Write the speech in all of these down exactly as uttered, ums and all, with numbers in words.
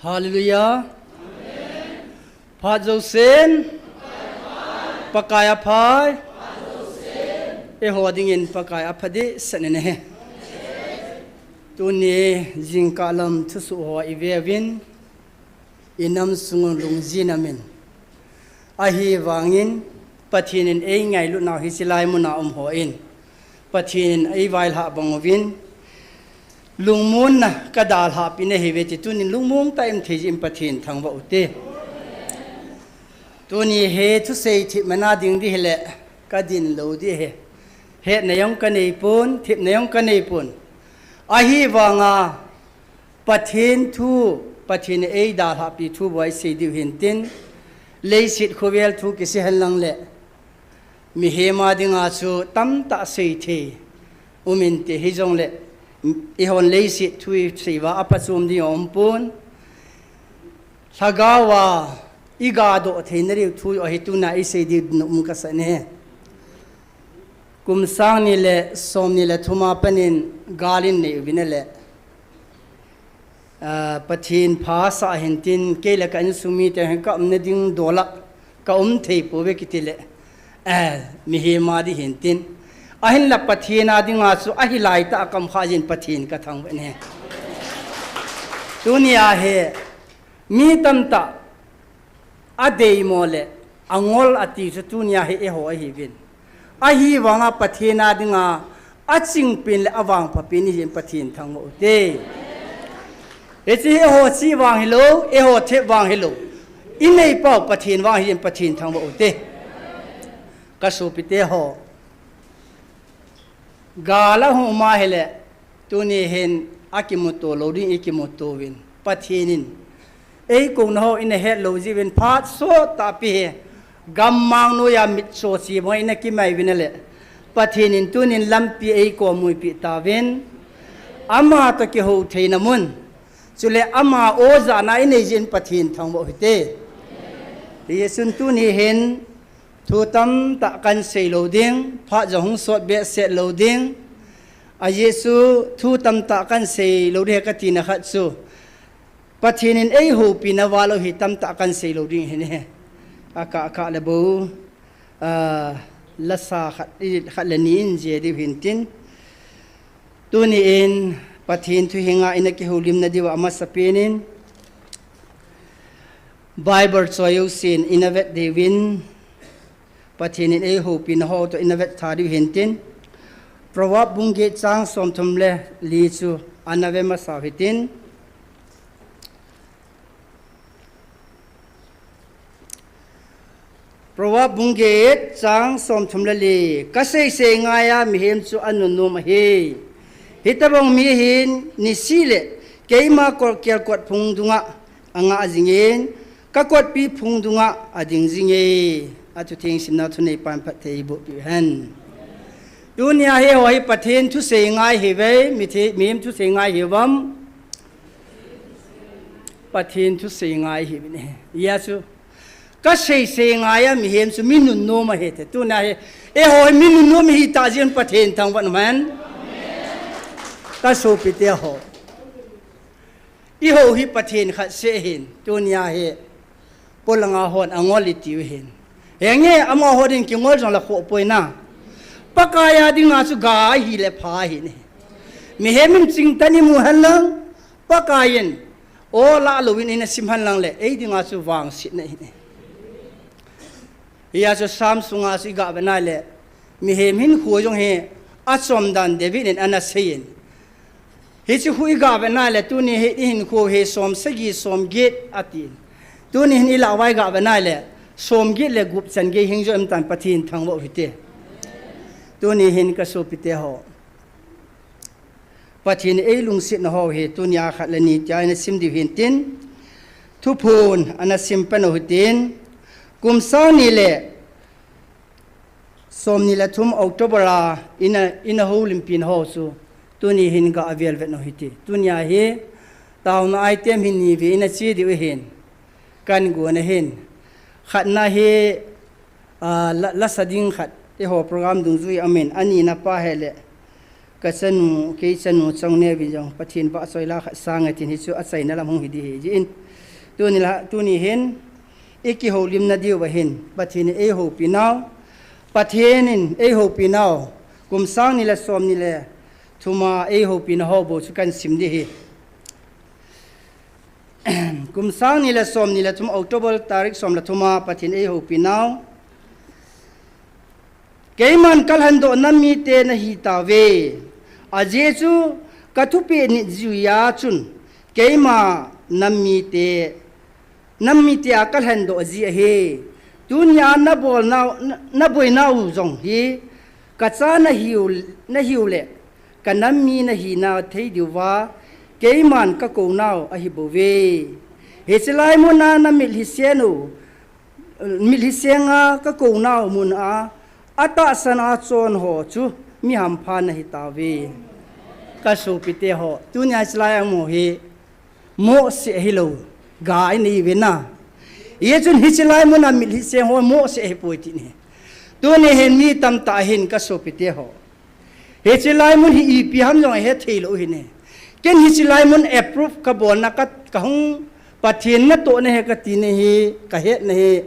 Hallelujah. Phat jousen. Pakai aphai. Eiho dingin Pakai apha dehset in ahi. Tuni jingkah lam thusoh ho ive uvin, inam sungun lungjin amin. Ahivangin, Pathen in eingailutnau hi hilai muna um hon, Pathen in eivailhah bang uvin, lungmonna kadalhahpi nahiuve ti tunin lungmong tah in thei jeh in Pathen thangvah ute. Tuni hi thusei thepna ding ding hile, kadin lou ding ahi. Hetna jong kanei pon, thepna jong kanei pon. Ahivanga, Pathen thu, Pathen in eidalhahpi thu bou isei diu hintin, leiset khovel thu kisei henlang le, mihem a dinga chu tamtah seithei um inte, hijongle, eihon leiset thu isei uva apachom ding jong um pon. Lhagao a igadoh theina diu thu jong ahi, tuna isei diu um kasa ahi. Kum sang ni le som ni le thum a pat in gal inei uvin ahile, ah, Pathen pha asah hintin, kei le ka insung mite hin ka umna ding dol a ka um thei pouve kiti le, eh, mihem a ding hintin. Ahinla Pathen a dinga chu ahilai tah a ka um kha jeh in Pathen kathangvah in ahi. Tuni a hi, mi tamtah adeimo le angol ati chu tuni a hi eiho ahiuvin. Ahivanga Pathen a dinga achingpen le avangphapen ihi jeh in Pathen thangvah ute. Hiche hi eiho chih vang hilou, eiho thep vang hilou. Inei pau Pathen vang ahi jeh in Pathen thangvah ute. Kasopite ho. Gal ahung um ahile, tuni hin akimuto lou ding ikimuto uvin. Pathen in eikouna ho ina het lou jeh uvin phat sot tahpi hi, gammang noiya mitcho che banga ina kimai uvin ahile, Pathen in tunin lampi eikomuipi tauvin. Ama toh kihou theina mun, chule ama o jana inei jeh in Pathen thangvah u hite. Hijeh chun tuni hin thu tamtah kahin sei lou ding, phat jong hung sot behseh lou ding. Ajeh chu thu tamtah kahin sei lou ding ahi katina khat chu, Pathen in eihoupina val u hi tamtah kahin sei lou ding ahi. Akah, akah le bou, ah, lasa khat, khat le ni in jih diu hintin. Tuni in Pathen thu henga ina kihoulimna diuva amasapen in Bible choi jousen ina vet diuvin, Pathen in eihoupina ho toh ina vet tha diu hintin, Proverb bung get chang somthum le li chu ana ve masa u hitin. Proverb bung get chang somthum le li, kasei sei ngaiya mihem chu anunnom ahi. Hitobang mi hin nisih le keima kol kelkot phung dunga angah jingin, kakotpi phung dunga ading jinge. Athutheng simna thuneipan phatthei eiboh peh u hen. Tunia hiho hi Pathen thusei ngai hiuve, mithi-, mihem thusei ngai hiuvem? Pathen thusei ngai hiuvin ahi. Hijeh chun, kasei sei ngaiya mihem chu mi nunnom ahi te. Tunia hi, eiho hi mi nunnom ihi tah jeh in Pathen thangvah u hen. Kasopite ho. Eiho hi Pathen khat seh ahin, tunia hi, polanga hon angol iti u ahin. Henge, amaho din kingol jong le khoh poi na. Pakaiya dinga chu ga ahi le pha ahi ne. Mihem in chingtah in imu henlang, Pakaiyin, o lah louvin ina sim henlang le, ei dinga chu vangsetna ahi ne. Hijeh chun Psalm sunga chu iga vet nai le, mihem hinkho jong hi achom dan David in ana seiyin. Hiche khu iga vet nai le, tuni hi ihinkho hi som sagi, som get atin. Tuni hin ilah uva iga vet nai le, som get le gup chan gei hing jo um tan Pathen thangvah u hite. Tuni hin kasopite ho. Pathen in eilungsetna ho hi tunia khat le ni tia ina sim diu hintin, Thuphon ana sim pan u hitin, kum sang ni le som ni le thum October a ina, ina houlimpi na ho chu tuni hin ga avel vet u hite. Tunia hi taona item hi ni vei ina che diu ahin. Kahin gon ahin. Khatna hi, ah, la, lasa ding khat, eiho program dungjui amin, anina pa hi le, Ka chanu, kei chanu Chongneo vin jong Pathen vahchoi la khat sang e tin, hichu achaina lam hung hi ding ahi jeh in. Tuni la, tuni hin, i kihoulimna diu va hin, Pathen in ei houpi nau, Pathen in ei houpi nau, kum sang ni le som ni le thum a ei houpi nau ho bou chu kan sim ding ahi. Kum sang ni le som ni le thum, October tarik som le thum a Pathen ei houpi nau. Keiman ka lhendoh nam mite na hi tauve. Ajeh chu ka thupeh nit jui a chun keima nam mite, nam mite a ka lhendoh ji ahi. Tunia na bol nau, na, na boi nau jong hi ka cha na hiu, na hiu le ka nam mi na hi na thei diu va, keiman ka kou nau ahi bouve. Hiche lai mun a na mitlhi sen u, mitlhi sen a ka kou nau mun a, atahsan a chon ho chu mi hampha na hi tauve. Ka sopite ho, tunia hiche lai a um ho hi, mohseh hilou, ga i nei uve na. Hijeh chun hiche lai mun a mitlhi sen ho mohseh ahi poi ti ahi. Tuni hin mi tamtah hin ka sopite ho, hiche lai mun hi ipi ham jong ahe thei lou ahi ne. Ken hiche lai mun approve ka bolna ka, ka hung Pathen natohna ahi ka tina hi, ka hetna hi,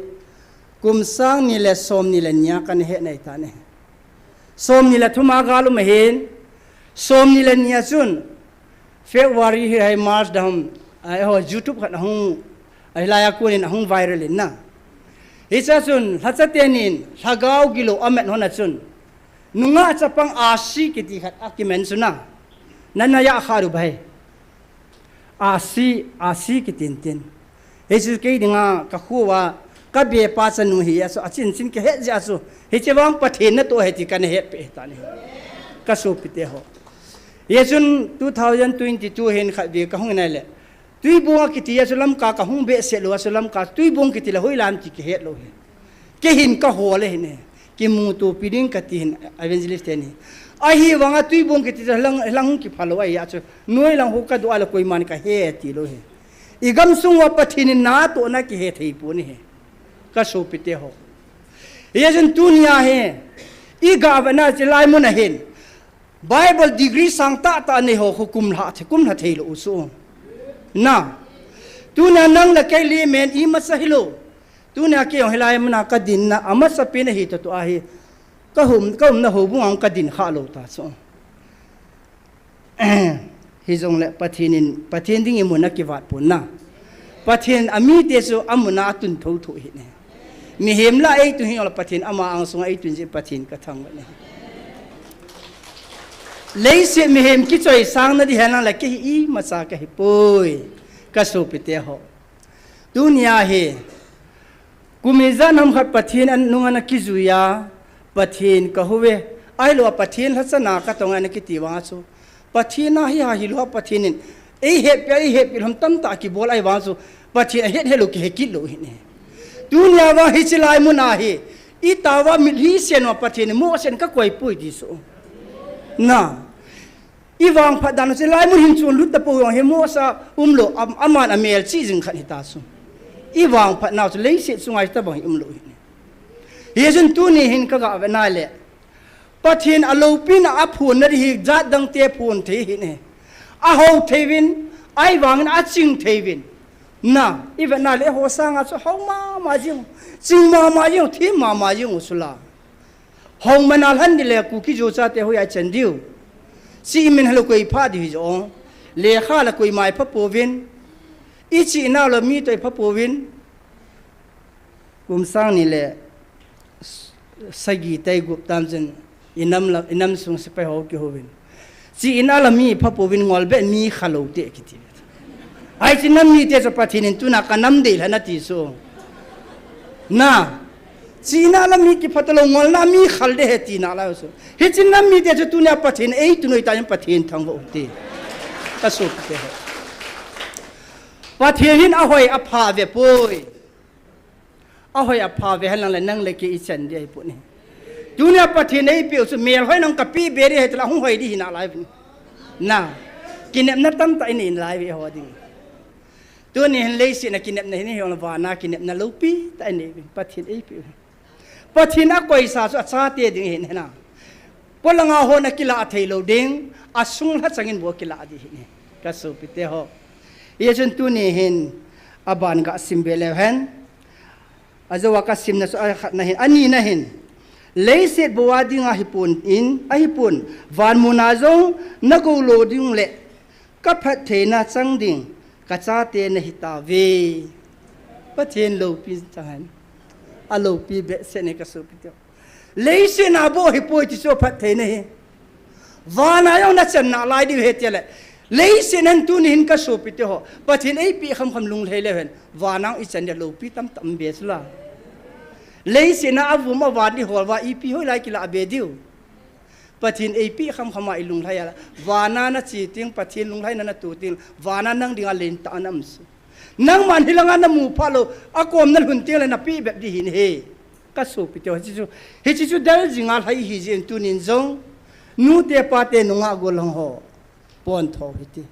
kum sang ni le som ni le ni a ka na hetna ahi ta ne. Som ni le thum a gal um ahin, som ni le ni a chun, February hi hai March da hum, a, eiho YouTube khat ahung, ahi lai a kon in ahung viral in na. Hiche a chun, lhacha teni in, lhagao gilou amat hon a chun, nungah chapang Asi kiti khat akimen chu na, na na ya kha ru bai. Asi, Asi kiti in tin. Hichu kei dinga ka khu a, ka bepa chanu ahi a chu, achin chin ka het jeh a chu, hiche vang Pathen natoh ahi ti ka na hetpeh ahi ta ne. Ka sopite ho. Hijeh chun two thousand twenty-two hin khatvei ka hung in ahile, Tuibong a kiti a chu Lamka ka hung behseh lou a chu Lamka Tuibong kiti le hoilam ti ka het lou ahi. Kei hin ka hol ahi ne. Kimutopi ding ka ti hin evangelist teni. Ahivang a Tuibong kiti chu lang, lang hung kipha lou ahi a chu. Noi lang ho ka doh a le koiman ka he ti lou ahi. I gamsung uva Pathen in natohna kihe thei pon ahi. Ka sopite ho. Hijeh chun tunia hi, i ga vetna hiche lai mun a hin, Bible degree sang tahtah nei ho khu kum lha thei, kum lha thei lou u chu. Na. Tunia nang le kei layman imacha hilou. Tunia kei jong hilai mun a ka dinna, amasapen ahi toh toh ahi. Ka hum, ka umna houbung a ka din kha lou ta chu. Hijongle Pathen in, Pathen ding in mun akivat pon na. Pathen amite chu amun a atun thotho ahi ne. Mihem lah a eitun hijongle Pathen ama angsunga eitun jeh in Pathen ka thangvah e. Leiset mihem kichoisang na ding henlang le kei hi imacha ka hi poi. Ka sopite ho. Tunia hi, kum ijat ham khat Pathen a nung ana kijui a, Pathen ka hou ve. Ahilou a Pathen lhacha na ka tong ana kiti vang a chu, Pathen a hi ha hilou a Pathen in, ei hetpi a, ei hetpi lhom tamtah kibol ahi vang chu, Pathen a het helou kihe kit lou ahi ne. Tunia vang hiche lai mun a hi, i tao va mitlhi sen uva Pathen in mohseh in ka koi poi ti chu. Na. I vangphat dan u chu lai mun hin chun lut ta pou jong hi mohsa umlou, am-, aman amel chih jing khat hita chu. I vangphat nau chu leiset chunga hitabang hi umlou ahi ne. Hijeh chun tuni hin ka ga vetna le, Pathen aloupina aphonna ding hi jat dang te phon thei ahi ne. Ahou thei uvin, ahivangin aching thei uvin. Na, i vetna le eiho sanga chu hou mama jing, ching mama jing, thim mama jing u chu la. Hou mana lhan ding le Kuki-Zo chate hoiya i chan diu. Chi i min helou koi pha diu hi jo. Lekha la koima i pha pouvin. I chihna la mi toh i pha pouvin. Kum sang ni le sagi tai gup tam chun i nam la, i nam sung sepai ho kihouvin. Chihna la mi pha pouvin ngol be mi kha lou te kiti. Ai chi nam mite chu Pathen in tuna ka nam deilhen ati chu. Na. Chihna la mi kipha talou ngolna mi khal de he tina la chu. Hichi nam mite chu tunia Pathen ei tunoi ta in Pathen thangvah u te. Ka sopite ho. Pathen hin ahoi apha ve poi. Ahoi apha ve henlang le nang le kei i chan ding ahi poi. Tunia Pathen eipeh u chu melhoi nang ka pe be ding ahi tila hung hoi ding hi nalai ve. Na. Kinepna tamtah i nei nalai ve ho ding. Tuni hin leiset a kinepna hi nei hung vana kinepna loupi tah i nei ve. Pathen eipeh u. Pathen akoisa chu achate ding ahi na. Polanga hon akilah thei lou ding, asung lha changin bou akilah ding ahi. Ka sopite ho. Hijeh chun tuni hin, aban gasim be leu hen. Ajou a kasimna chu akhatna hin, anina hin. Leiset bou a dinga hipon in, ahipon, van muna jong nagou lou ding le, kaphattheina chang ding, kachate nahi tauve. Pathen loupi chang hen. Aloupi behseh e ka sopite ho. Leiset a bou hipoi ti chu aphattheina ahi. Vana jong nachan nalai diu ahi tile. Leiset a tuni hin ka sopite ho. Pathen eipeh khamkham lunglhai leu hen. Vana ichan dia loupi tamtah um be chula. Leiset a avum avan iholva ipi hoilai kilah be diu. Pathen eipeh khamkham a ilunglhai a. Vana nache teng, Pathen lunglhaina nato teng. Vana nang dinga lentah a na um chu. Nangman hilanga namu phat lou, akom nalhun teng le napeh bep ding ahi. Ka sopite ho, hiche chu, hiche chu del jinga lhai hijeh in tunin jong, nute pate nungah gollhang ho, pontho hite.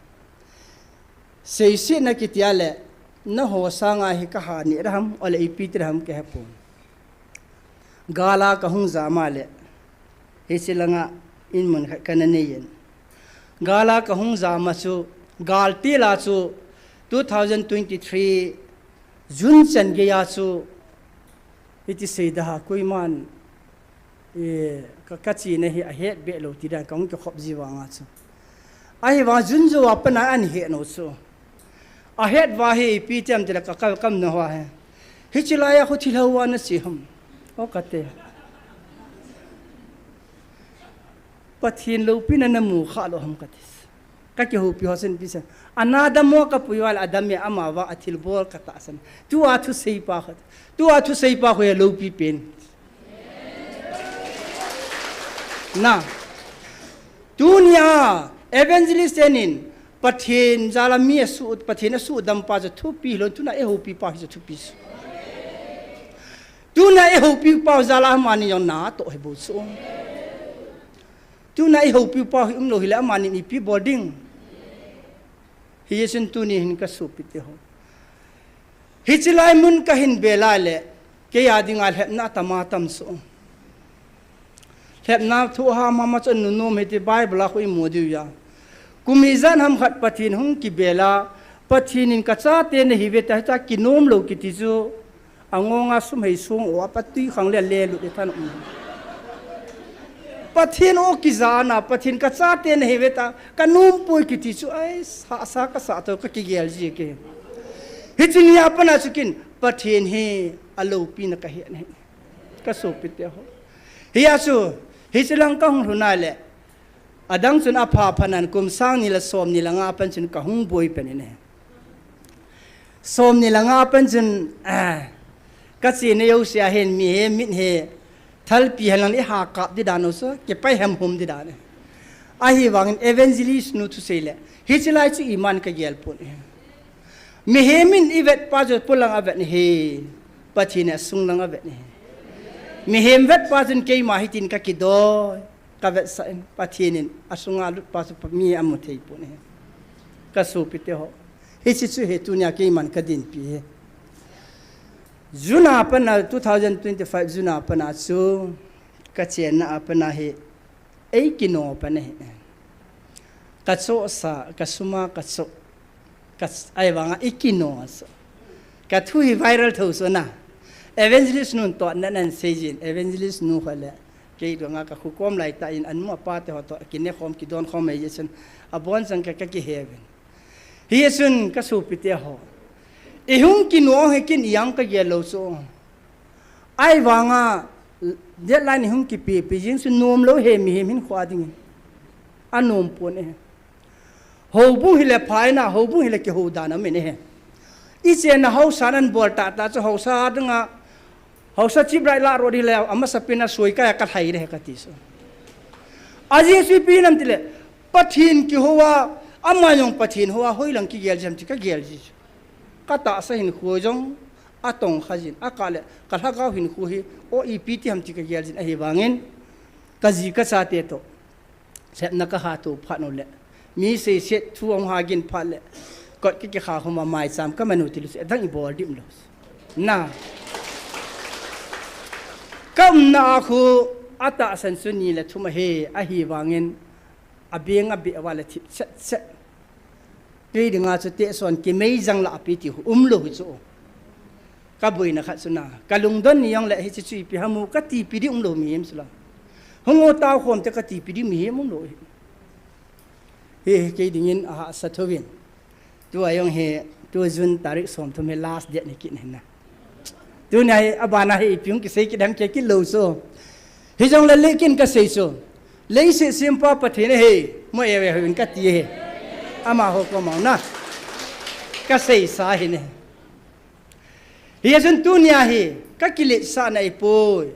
Seisetna kiti a le, naho sanga hi kaha neh ding ham, ole ipi ti ding ham kahepon. Gal a kahung jam a le, hiche langa in mun khat kana nei in. Gal a kahung jam a chu, gal til a chu, two thousand twenty-three June chan geiya chu, hiti sei ding ham koiman, eh, ka, kachena hi ahet be lou ti dan kahung kikhop ji vanga chu. Ahivang June jou a pat a ahin het nau chu. Ahet uva hi ipi ti ham tile ka, ka, kamna hoa hi. Hiche laiya khu thilha hoa nache ham. O kate. Pathen loupina namu kha lou ham kati. Ka kihoupi ho chun ipi asei. Ana dam mo kapui uva le adam e ama vang a thilbol katahsan. Tua thuseipa khat. Tua thuseipa khu hi aloupi pen. Na. Tunia evangelist tenin Pathen jal a mi asuh, Pathen asuhdam pa chu thupi lou, tuna eihoupi pa hi chu thupi chu. Tuna eihoupi pa jal a amani jong natoh hi bou chu. Tuna eihoupi pa hi umlou hile amani ipi bol ding. Hijeh chun tuni hin ka sopite ho. Hiche lai mun kahin be lai le, keiya dinga lhepna atama tam chu. Lhepna thu ham ham a chu nunom hiti Bible a khu imu diu ahi. Kum ijat ham khat Pathen hung kibel a, Pathen in kachate nahiuve tia hitia kinom lou kiti chu, angonga sum hei song o a patui khang le le lut e than um. Pathen o kijana, Pathen kachate nahiuve tia, kanom poi kiti chu, ai, sa, sa kasa to kakigel ji ke. Hiche nia pat a chu ken, Pathen hi aloupina kahet ahi. Ka sopite ho. Hia chu, hiche lang kahung lhun a le. Adang chun apha phanan kum sang ni le som ni le nga a pat chun kahung boi pen in ahi. Som ni le nga a pat chun, ah, kachena jouse a hin mihem mit hi thalpi hen lang iha kap ding dan u chu, kipai hem hum ding dan ahi. Ahivangin evangelist nu thusei le. Hiche lai chu iman kagel pon ahi. Mihem in ivet pa chu polang avet ahi. Pathen in asung lang avet ahi. Mihem vet pa chun keima hitin kakidoi, kavetsah in Pathen in asunga lut pa chu pa mi amu thei pon ahi. Ka sopite ho. Hiche chu hi tunia keiman kadinpi ahi. June a pat a, two thousand twenty-five June a pat a chu kachenna a pat a hi eikino pan ahi. Kachohsa, kasuma kachoh. Ka, ahivanga ikino chu. Kathu hi viral tho chu na. Evangelist nun toh nan ahin sei jin. Evangelist nu kho le. Kei dunga kakhu kom lai tah in anu apa te ho toh kine khom kidon khom ahi jeh chun. Abon chang ka, kakihe uvin. Hijeh chun ka sopite ho. Ihung kino hi ken ijat kagel lou chu. Ahivanga deadline ihung kipe pe jing chu nom lou ahi mihem hinkho a dingin. Anom pon ahi. Houbung hile pha in a, houbung hile kihou dan aum in ahi. Ichenna haosa nan bol tah tah chu haosa dinga, haosa chip right lah ro ding le amasapen a soi kai a kalhai ding ahi kati chu. Ajeh chu ipi ham tile, Pathen kihou a, ama jong Pathen hou a, hoilang kigel ji ham ti kagel ji chu. Katahsa hinkho jong atong kha jin, akah le, kalhagao hinkho hi, o ipi ti ham ti kagel jin, ahivangin, kaji kachate toh. Lhepna kaha to phat u le. Mi seiset thu ahung ha gin phat le. Kot ki, kikha khum a maicham kaman u ti lou se, adang ibol dim lou. Na. Kaumna a khu, Atahsan chu ni le thum ahi, ahivangin abeng abeh uva le thip chet chet. Kei dinga chu tehson kimei jang lah a pi ti umlou hi chu. Ka boina khat chu na, ka lungdon ni jong le hiche chu ipi ham u kati pi ding umlou mihem chu la. Hung o tao khom te kati pi ding mihem umlou hi. Hi, hi, kei dingin ahahsa thouvin. Tua jong hi, tu June tarik som thum hi last date ni kit hin na. Tunia hi, abana hi, ipi hung kisei kit ham kei kit lou chu. Hijongle leikin kasei chu. Leiset sempa Pathen ahi, mo e ve hin kati hi. Amaho koma na. Kasei sa hi ne. Hijeh chun tunia hi, ka kiletsahna ahipoi.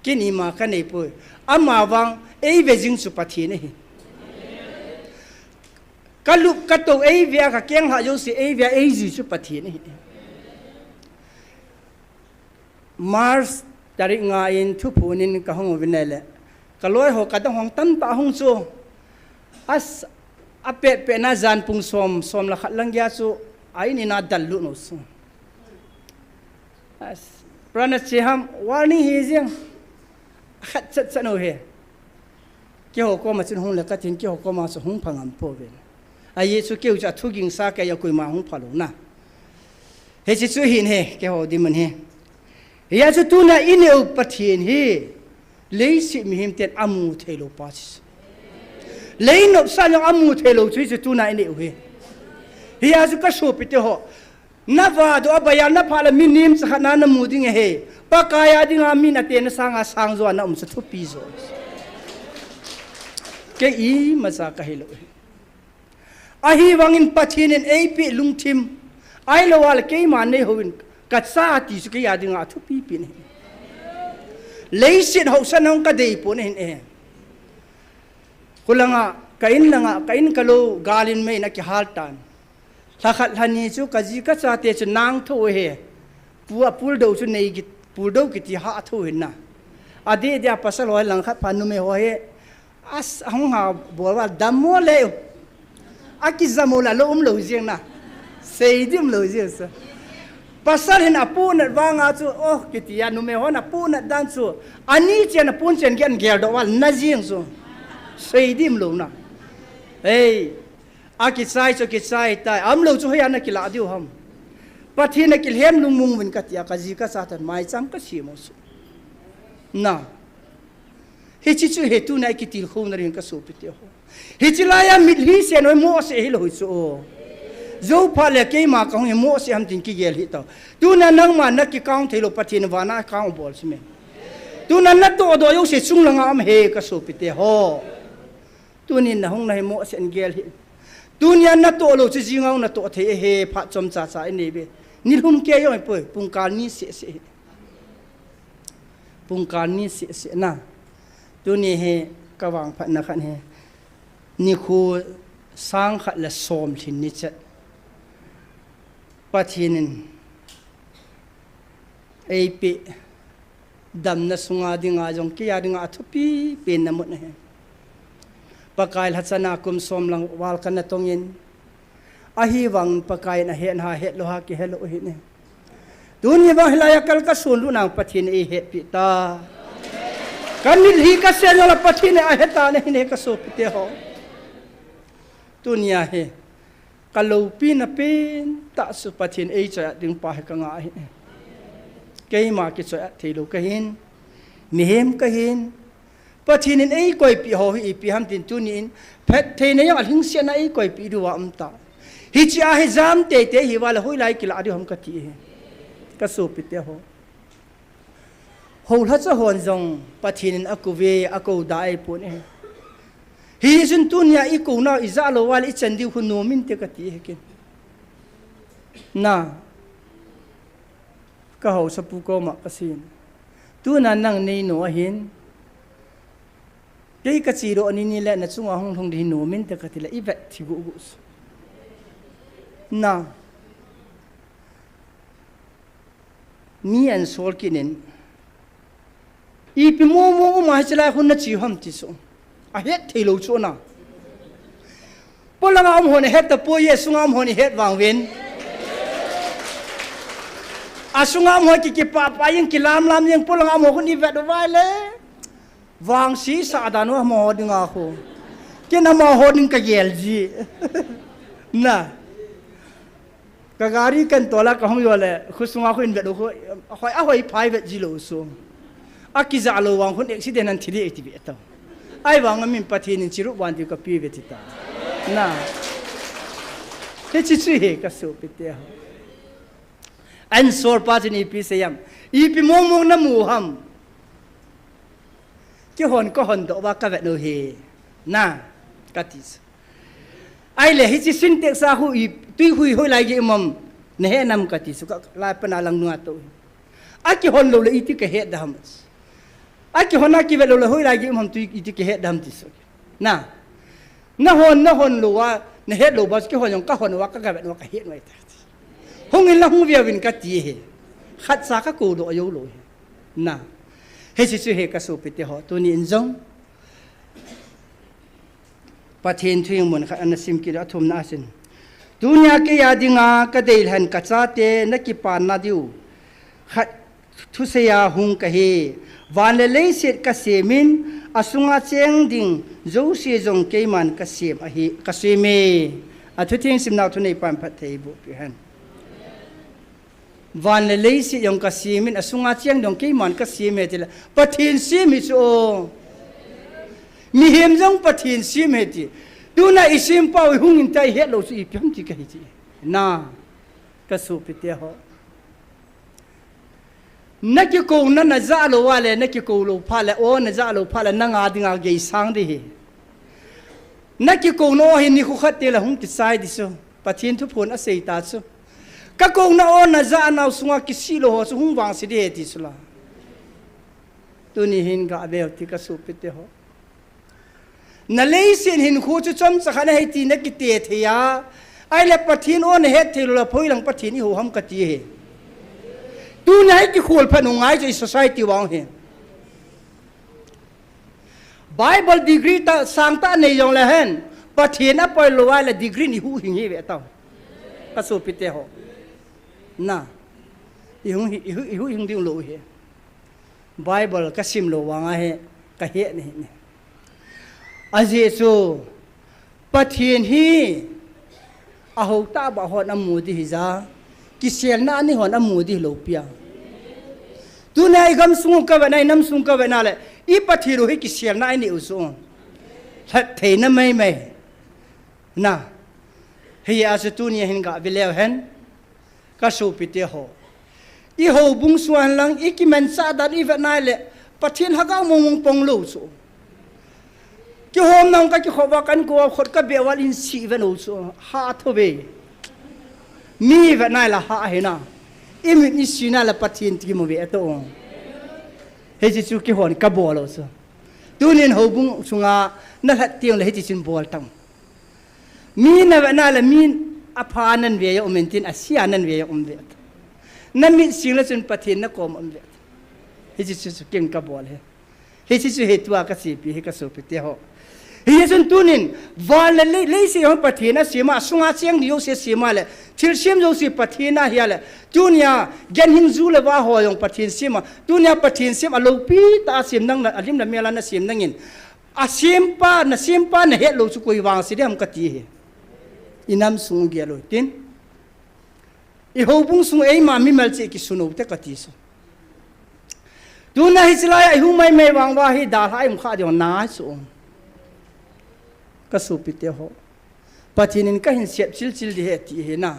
Kin ima ka neipoi. Amavang, eive jing chu Pathen ahi. Ka lup ka tou eive a, ka keng lhah jouse eive a, eijui chu Pathen ahi. March tarik nga in thuphon in ka hung uvin ahile, ka loi ho ka dang hong tamtah hung chu. As, apet pet na jan pung som, som le khat lang geiya chu, a in in a dal lut u chu. As, Brother Cheham, warning hi jeng. Khat chat chat u hi. Keiho koma chun hung le katin, keiho koma chu hung pha ngam pouve. Ajeh chu keiho chu athu ging sa kei a koima hung pha lou na. Hiche chu hin hi, keiho dimun hi. Hijeh chun tuna i neh u Pathen hi, leiset mihem ten amu thei lou pa chu. Lei nopsah jong amu thei lou chu hiche tuna i neh u hi. Hijeh chun ka sopite ho, na vahdoh a baiya na phah le mi nemcha khat na na mu ding ahi. Pakai a dinga min a tena sanga sang jo a na um chu thupi jo. Kei imacha ka hilou hi. Ahivangin Pathen in eipeh lungthim, ahilou a le keima nei hou in ka cha ti chu kei a dinga thupi pen ahi. Leiset haosa nang ka dei pon ahin e. Khulanga, ka in langa, ka in ka lou, gal in mei in akihal tan. Lha khat lha ni chu ka ji ka chate chu nang tho ahi. Pu a pul do chu nei kit, pul do kiti ha a tho hin na. Adeh deh a pasal ho lang khat pha numei ho hi. As, ahung ha bol uva dammo le. Akijam u la lou umlou jeng na. Sei ding umlou jeng sa. Pasal hin apohnat vanga chu, oh, kiti a numei hon apohnat dan chu. Ani chen apon chen gen geldoh uva na jeng chu. Sei ding umlou na. Ei, akichai chu kichai tai. Aumlou chu hoiya na kilah diu ham. Pathen a kilhem lungmong uvin kati a ka ji ka chate maicham ka sem u chu. Na. Hiche chu hi tuna i kitilkhouna ding ka sopite ho. Hiche laiya mitlhi sen hoi mohseh hilou hi chu. Jou phat le keima ka hung hi mohseh ham tin kigel hih tau. Tuna nangma na kikang theilou Pathen vana kang u bol chu me. Tuna na tohdoh jouse chung langa um hi ka sopite ho. Tunin na hung na hi mohseh in gel hih. Tunia na toh lou chu jinga hung na toh thei ahi phat chomcha cha i nei ve. Nilhum kei jong ahipoi, pungkal ni seh seh hi. Pungkal ni seh seh na. Tuni hi ka vangphatna khat hi. Nikho sang khat le som lhin ni chet. Pathen in eipeh damna sunga dinga jong kei a dinga athupi pen na mun ahi. Pakai lhachana kum som lang val kana tong in. Ahivang Pakai in ahet na het lou ha kihe lou ahi ne. Tuni vang hilai a kal ka sun lu nang Pathen in eihetpi ta. Ka mitlhi ka sen jong la Pathen in ahe ta na hi ne ka sopite ho. Tunia hi ka loupina pentah chu Pathen eichoiat ding pa hi ka ngah ahi. Keima kichoiat theilou kahin, mihem kahin, Pathen in eikoipeh ho hi ipi ham tin tuni in phattheina jong alhingsetna eikoipeh diu a um ta. Hiche a hi jam teitei hiuva le hoilai kilah diu ham kati hi. Ka sopite ho. Houlhacha hon jong Pathen in akouve, akou da eipon e. Hichun tunia ikou nau ijah lou uva le ichan diu khu nom inte kati hi ken. Na. Ka haosapu koma kasei in. Tuna nang nei nom ahin. Kei kache doh ni ni le na chunga hung lhung ding hi nom inte kati le ivet thi guh guh. Na. Mi ansol kit in. Ipi momo uma hiche lai hun nache u ham ti chu. Ahet theilou chu na. Polanga um hon ahet tapoi, asunga um hon ihet vang uvin. Asunga um hon ki kipah pah jeng kilam lam jeng polanga um hon ivet uva le. Vangsi sa dan u amaho dinga khu. Ken amaho ding kagel ji. Na. Ka gari kan tola kahung jo le, khusunga khu in vet u khu, ahoi, ahoi phai vet ji lou su. Akija lou vang khun accident an thi di ti ve tau. Ahivang a min Pathen in chirup van ti kapi ve ti ta. Na. Hiche chu hi ka sopite ho. An sor pa chun ipi seiyam. Ipi mong mong namu ham. Kihon kahon doh uva kavet u hi. Na. Kati. Ahile hiche Sintex a khu i tui hui hoilai gei um am. Nahe nam kati chu ka lai pana lang nunga to. Akihon lou le iti kahet da ham. Akihon a kivet lou le hoilai gei um ham tui iti kahet da ham ti chu. Na. Nahon, nahon lou a, nahet lou ba, kihon jong kahon uva, ka, kavet uva, kahet uva ta. Hung in la hung via vin kati hi. Khatcha kakou doh jou lou hi. Na. Hiche chu hi ka sopite ho, tuni in jong. Pathen thu in mun khat ana sim kit a thumna asin. Tunia keiya dinga kadei lhan kachate nakipanna diu. Khat Thuseiya hung kahi, van le leiset kasemin, asunga cheng ding jouse jong keiman kasem ahi, kaseme. Athutheng simnau thuneipan phatthei boh peh hen. Van le leiset jong kasemin, asunga cheng ding keiman kaseme tile, Pathen sem hi chu o. Mihem jong Pathen sem hi ti. Tuna isem pau hung in ta ihet lou chu ipi ham ti kahi ti. Na, ka sopite ho. Nakikouna najah lou a le, nakikou lou phat le, o najah lou phat le, nanga dinga geisang di hi. Nakikouna o hi nikho khat teng le hung kichai di chu. Pathen thuphon asei ta chu. Kakouna o najah nau sunga kisih lou ho chu hung vangse di hi ti chu la. Tuni hin gave u ti ka sopite ho. Na leiset hinkho chu chomcha khat nahi ti nakite thei a. Ahile Pathen o nahet thei lou le, phoi lang Pathen ihou ham kati hi. Tuna hi kikhol phat u ngai chu i society vang hi. Bible degree ta, sangtah nei jong le hen. Pathen apoi lou a le degree in ihuhhing hi ve tau. Ka sopite ho. Na. Ihung hi, ihu, ihuhhing ding lou hi. Bible kasim lou vang ahi, kahet nahi ne. Ajeh chu, Pathen hi, ahou tah bah hon amu di hija, kiselna a nei hon amu di lou pia. Tuna igamsung kavetna, inamsung kavetna le, i Pathen u hi kiselna a inei u chu. Lhat theina maimai. Na, hijeh a chu tunia hin gave leu hen. Ka sopite ho. I houbung sunga lang, i kimanchah dan i vetna le, Pathen lhagao mong mong pong lou chu. Kihomna ka kikhop uva kan kou a khut kabeh uva in si ve lou chu. Ha tho ve. Mi vetna la ha hina. I mit i sina la Pathen ti mu ve to. Hiche chu kihon kabol lou chu. Tunin houbung sunga nalhat teng le hiche chun bol tam. Mi navetna le mi apha nan ve jong um intin, asia nan ve jong um ve. Namit sing le chun Pathen nakom um ve. Hiche chu, chu ken kabol hi. Hiche chu hitua kasepi hi ka sopite ho. Hichun tunin, van le lei, leiset jong Pathen asem a, sunga cheng ding jouse asem a le, thilsem jouse Pathen ahi a le, tunia ganhing ju le va ho jong Pathen sem a, tunia Pathen sem a loupi tah a sem nang le, alim le mel a nasem nangin, Asempa, nasempa nahet lou chu koi vangse di ham kati hi. Inamsung gel u hitin. I houbung sung eima mimal cheh kisun u te kati chu. Tuna hiche laiya ihung maimai vang uva hi dalha i um kha ding na chu. Ka sopite ho. Pathen in kahin sep chil chil di hi ti hi na.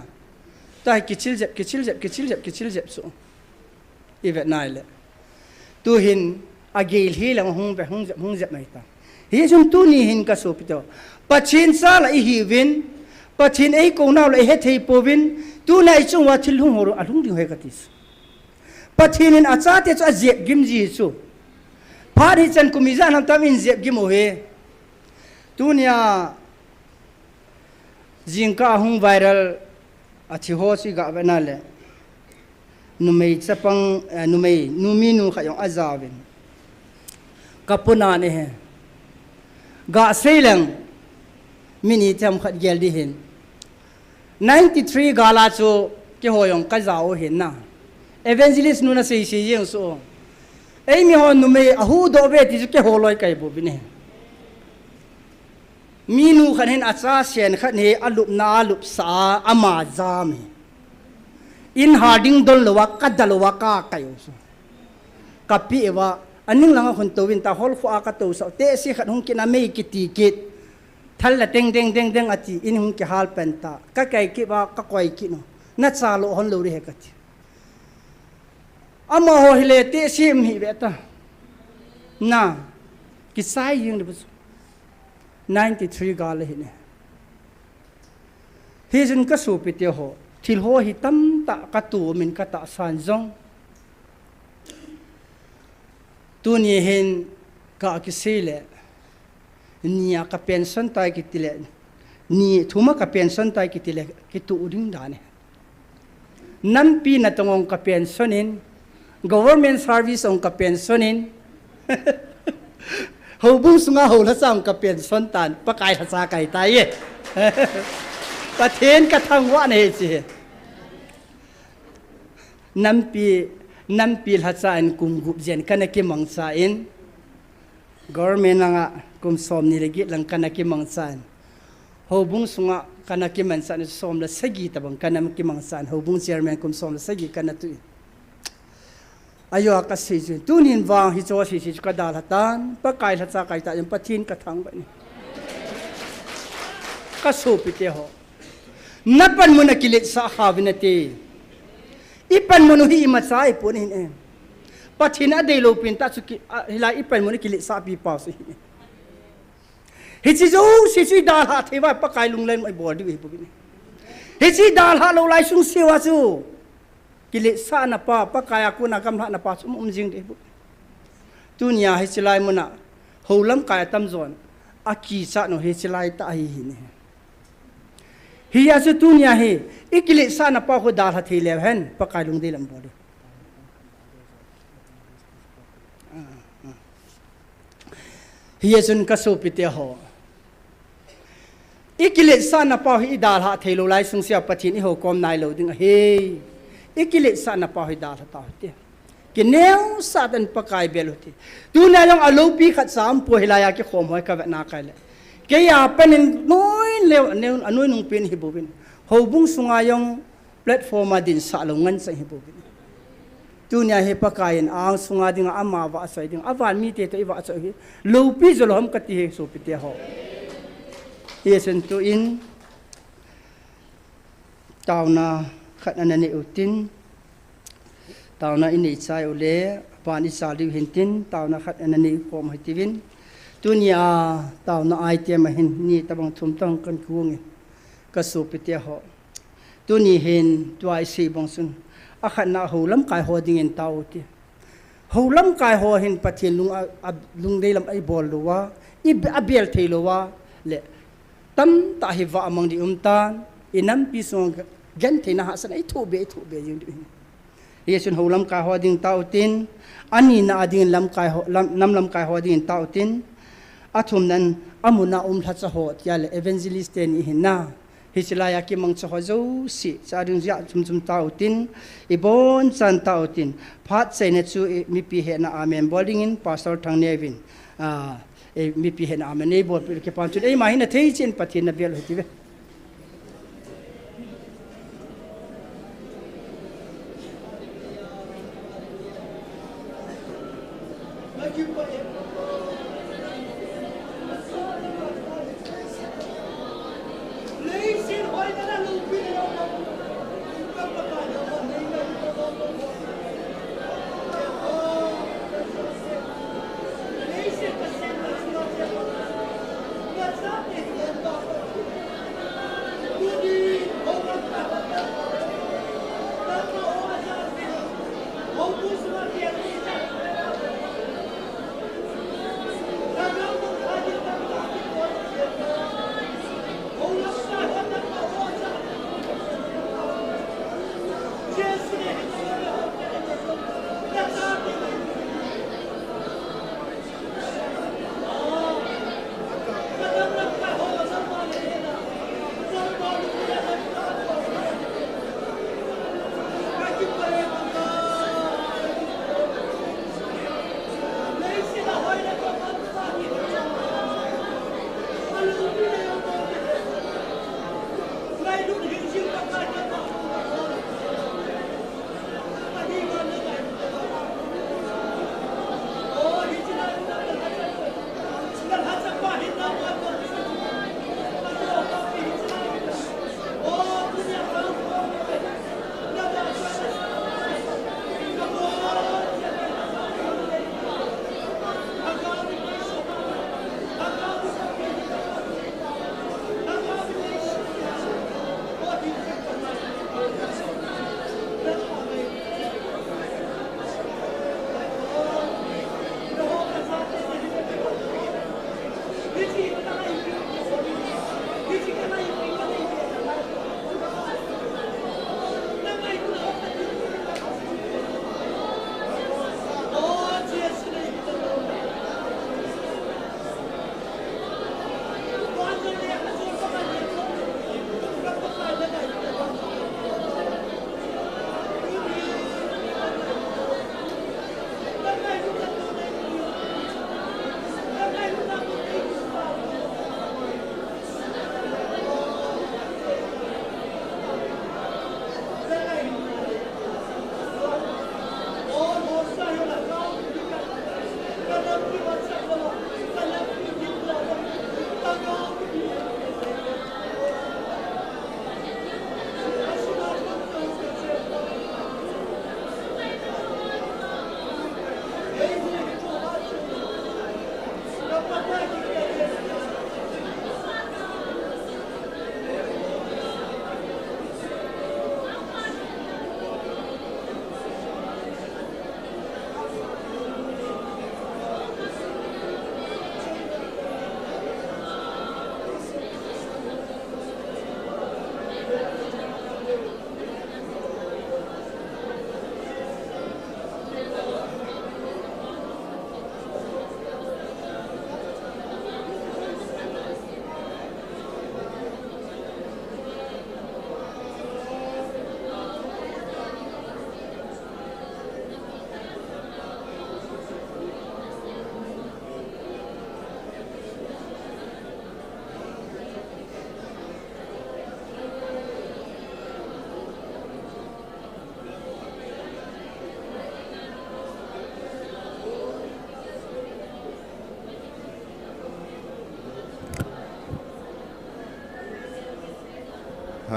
Tua hi kichil jep, kichil jep, kichil jep, kichil jep chu. I vet nai le. Tuhin agel hi lang hung ve, hung jep, hung jep mai ta. Hichun tuni hin ka sopite ho. Pathen cha la ihi uvin, Pathen eikounau la ihe thei pouvin, tuna ichung uva thil hung ho alhung ding ahi kati. Pathen in achate chu ajep gim ji chu. Phat hichan kum ijat ham tam in jep gim u hi. Tunia jingkah a hung viral a thi ho chu i ga vetna le. Numei chapang, eh, numei, numinu khat jong ajaovin. Ka puna ni he. Ga sei leng. Min itham khat gel di hin. Ninety-three gal a chu keiho jong ka jao u hin na. Evangelist nu na sei sei jeng su. Eimi ho numei ahuhdoh ve ti chu keiho loi kahi bouvin ahi. Minu khat hin acha sen khat hi alupna alupsah a, ama jam hi. In harding don louva, kada louva kakai u chu. Kapeh uva, aning langa khun touvin ta, hol khoa katousah u, tehse khat hung kit a mei kiti kit. Thal la teng teng teng teng ati, in hung kihal pen ta. Kakai kit uva, kakoi kit u. Nacha lou hon lou ding ahi kati. Amaho hile tehse um hih ve ta. Na, kisai jing ding bou chu. Ninety three gal ahi ne. Hichun kasopite ho, thil ho hi tamtah katoh umin katahsan jong. Tuni hin kakisei le, nia ka pension tai kiti le, ni thuma ka pension tai kiti le, kitoh ding dan ahi. Nampi natong ong ka pension in, government service ong ka pension in, houbung sunga hou lhacha ong ka pension tan, Pakai lhacha kahi tai e. Pathen kathangvah na ahi hiche. Nampi, nampi lhacha in kum gup jen kana kimangcha in, government langa kum somni le get lang kana kimangcha in, houbung sunga kana kimangcha in, som le sagi tabang kana kimangcha in, houbung chairman kum som le sagi kana tu in. Ajo a kasei chu, tunin vang hiche sese chu kadalha tan, Pakai lhacha kahi tan, Pathen kathangvah in. Kasopite ho. Napanmun a kiletsah kha uvin nate. Ipanmun u hi imacha ahipon ahi ne. Pathen in adeilou pen tah chu ki, a, hilai ipanmun a kiletsah pi pa chu ahi ne. Hiche jouse chu idalhah thei uva Pakai lunglhai in ibol diu ahi bou ahi ne. Hiche idalhah lou lai sungse uva chu. Kiletsahna pa, Pakai a kona gamlhahna pa chu um um jing ding ahi bou. Tunia hiche lai muna, hou lamkai atamjon, akichat nau hiche lai tah ahi hi ne. Hijeh a chu tunia hi, ikiletsahna pa khu dalha thei leu hen, Pakai lungdei lam bol ding. Hijeh chun kasopite ho. Ikiletsahna pau hi idalhah theilou lai sungse a Pathen ihoukom nailou ding ahi. Ikiletsahna pau hi dalha tau hite. Kineosah tah in Pakai bel u hite. Tunia jong aloupi khatcha umpoi hilai a kikhom ho kavetna kei le. Kei a pat in noi leu, anoi, anoi nung pen hi bouvin. Houbung sunga jong platform a dinsah lou ngen chang hi bouvin. Tunia hi Pakai in a-ang sunga dinga ama vahchoi ding, avan mite toh ivahchoi hi loupi jou lou ham kati hi sopite ho. Hijeh chun tuin taona khat ana nei utin, taona inei chai u le, aban ichal diu hintin, taona khat ana nei khom hitiuvin. Tunia taona item a hin ni tabang thum tabang kan kihung in, kasopite ho. Tuni hin tua isei bang chun, akhatna hou lamkai ho dingin tao u hite. Hou lamkai ho hin Pathen lung a, a, lungdei lam a ibol louva, i, abel thei louva, le tamtah hi vah mang ding um tan, inampi sunga gentheina hahsatna ithoh be, ithoh be jing ding ahi. Hijeh chun hou lamkai ho ding tao utin, anina a dingin lamkai ho, lam, nam lamkai ho dingin tao utin, athumnan amuna um lhacha ho tia le evangelist teni hinna. Hiche laiya kimangcha ho jouse, cha ding jeh a chom chom tao utin, ibonchan tao utin, phat chaina chu i, mipi hetna amen bol dingin, Pastor Thangneo vin, a, e, mipi hetna amen eibolpeh u kipan chun, eima hin athei cheh in Pathen nabel u hitiuve.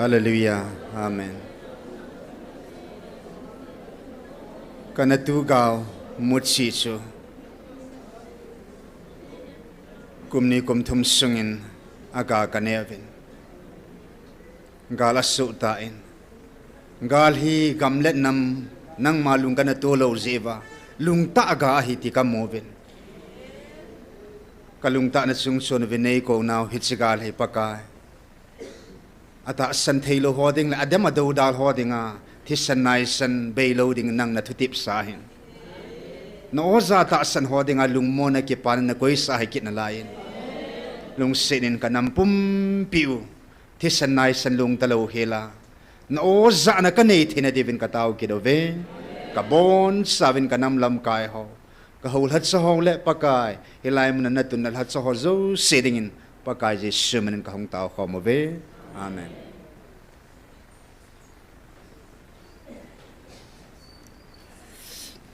Hallelujah. Amen. Kana tu gal muchi chu kum ni kum thum sungin aga kaneuvin. Gal asuh tan. Gal hi gam le nam nangma lung kana tu lou jeh uva. Lungtah ga ahi ti kamu uvin. Kalungtah na chung chun uva nei kou nau hiche gal hi Pakai. Atahsan thei lou ho ding le adem adou dal ho dinga, thisan naisan bei lou ding nang na thutep sa hin. Na oja tahsan ho dinga lungmonna kipana na koisa hi kit nalai in. Lungset in ka nam pumpi u, thisan naisan lungta lou hela. Na oja na ka nei theina diuvin ka tao kit uve. Ka bonchauvin ka nam lamkai ho. Ka hou lhacha ho le Pakai, hilai muna na tun na lhacha ho jouse dingin, Pakai Jesu minin ka hung tao khom uve. Amen.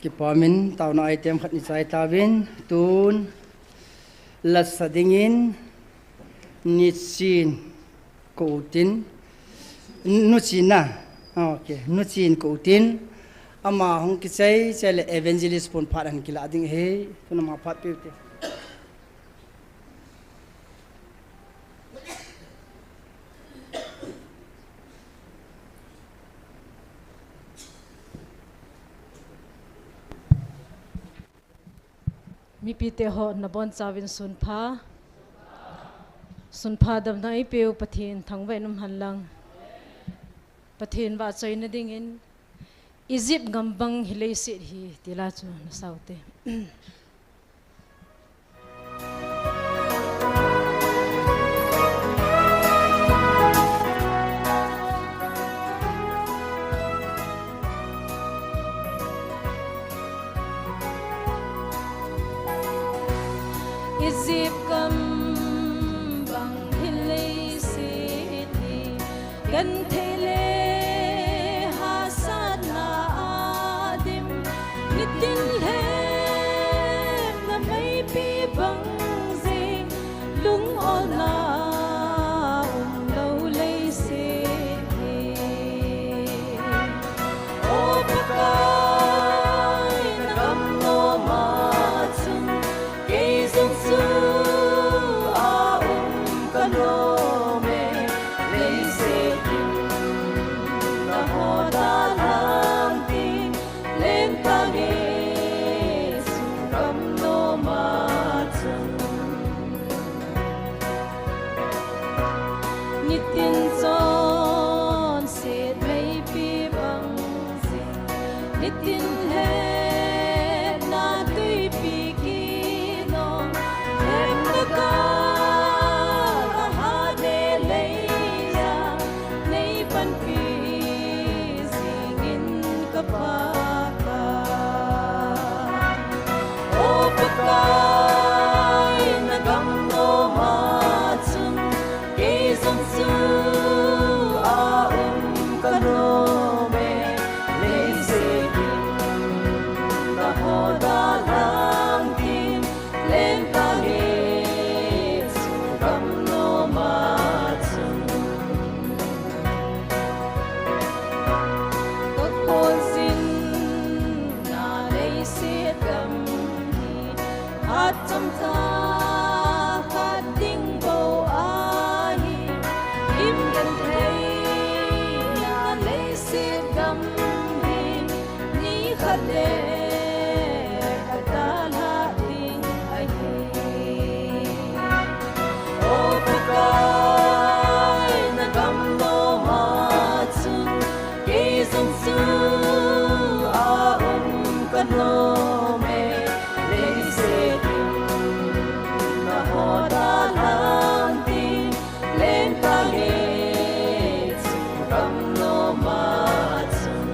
Kipa min taona item khat ni chai tauvin, tun lasa dingin, Nichin Koutin, Nuchin na. Ah, okay, Nuchin Koutin. Ama hung kichai, chai le evangelist pon phat an kila ding ahi, tun ama phat peh ute. Mipite ho na bonchauvin sunpha. Sunpha damna eipeu Pathen thangvah in um hen lang. Pathen vahchoina dingin Egypt gam bang hi leiset hi ti la chu na saute. Egypt gam bang hi leiset hi genthei le hahsatna a dim, nitin lhepna meipi bang jing, lungolna umlou leiset hi. O Pakai, na gam nom a chun kei jong chu a um ka nom e. Leiset in na ho dalhang tin, lengtah nge chu gam nom a chun. Nitin chonset meipi bang jing, nitin lhepna tuipi kinom, lhepna gal a hat le leiya nei panpi jingin ka Pakai. O Pakai, na gam nom a chun kei jong chu a um ka nom e. Leiset in na ho dalhang tin, lengtah nge chu gam nom a chun. Ka khonjin na leiset gam hi, phat chomcha khat ding bou ahi. Lim genthei na leiset gam hi, ni khat le ka dalha ding ahi. O Pakai, na gam nom a chun kei jong chu a um ka nom e. Leiset in na ho dalhang tin, lengtah nge chu gam nom a chun.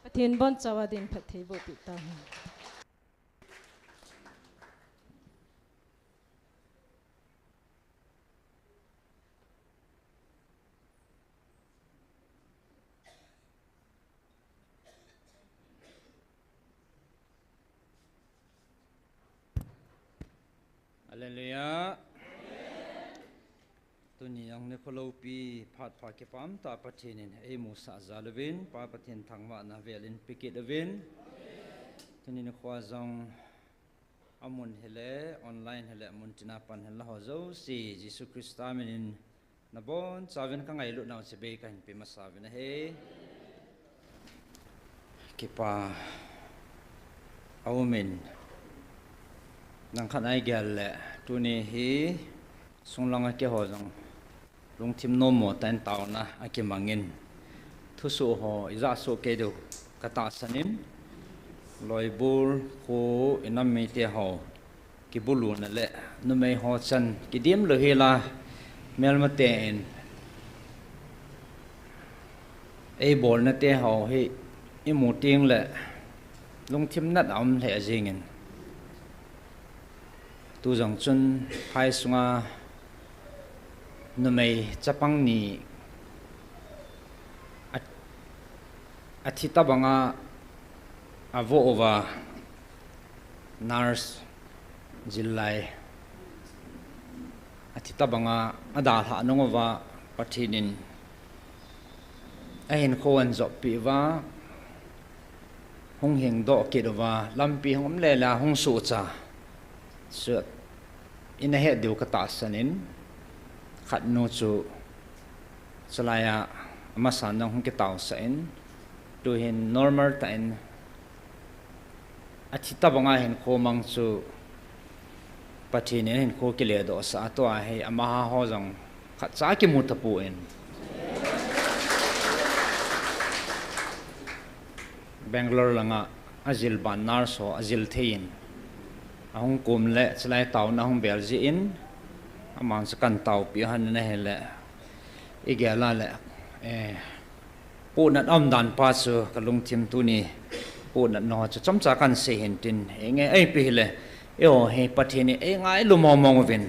Pathen bonchauva din phatthei boh peh tauhen. Hallelujah. Tuni jong nikho loupi phat pha kipah tah Pathen in eimusah jal uvin, Pa Pathen thangvahna vel in pe kit uvin. Tuni nikho jong amun hile, online hile, mun tina pan hin la ho jouse, Jesu Christa min in nabonchauvin ka ngailut nau chibai kahin pe masa uvin ahi. Kipa aumin, langkhat a igel le, tuni hi sunglanga keiho jong lungthim nommo tah in taona akimangin, thusoh ho ija soh kei diu katahsan in, Loibol kho inam mite ho kibuluna le numei ho chan kidim lou hela, melmate in eibolna te ho hi imu teng le lungthim nat a um lheh jingin, tu jong chun phai sunga numei chapang ni a, athi tabanga avoh uva, nurse jil lai, athi tabanga adalhah nung uva, Pathen in ahinkho ahin joppi uva, hung hingdoh kit uva, lampi hung um lele a hung sohcha. Chu ina het diu katahsan in, khatnu chu chulai a amasan jong hung kitaosah in, tuhin normal tah in athi tabanga hinkho mang chu Pathen in hinkho kiledohsah a, tua hi amaho jong khatcha kimu tapon, Bangalore langa ajil ban nurse ho ajil thei in, ahung kum le chulai taona ahung bel jeh in, aman chu kahin taopi u ahin ahile, igel a le, eh, pohnat aum dan pa chu kalungthim tuni pohnat nau chu chomcha kahin sei hin tin, inge ipi hile, eiho hi Pathen in eingailu mongmong uvin,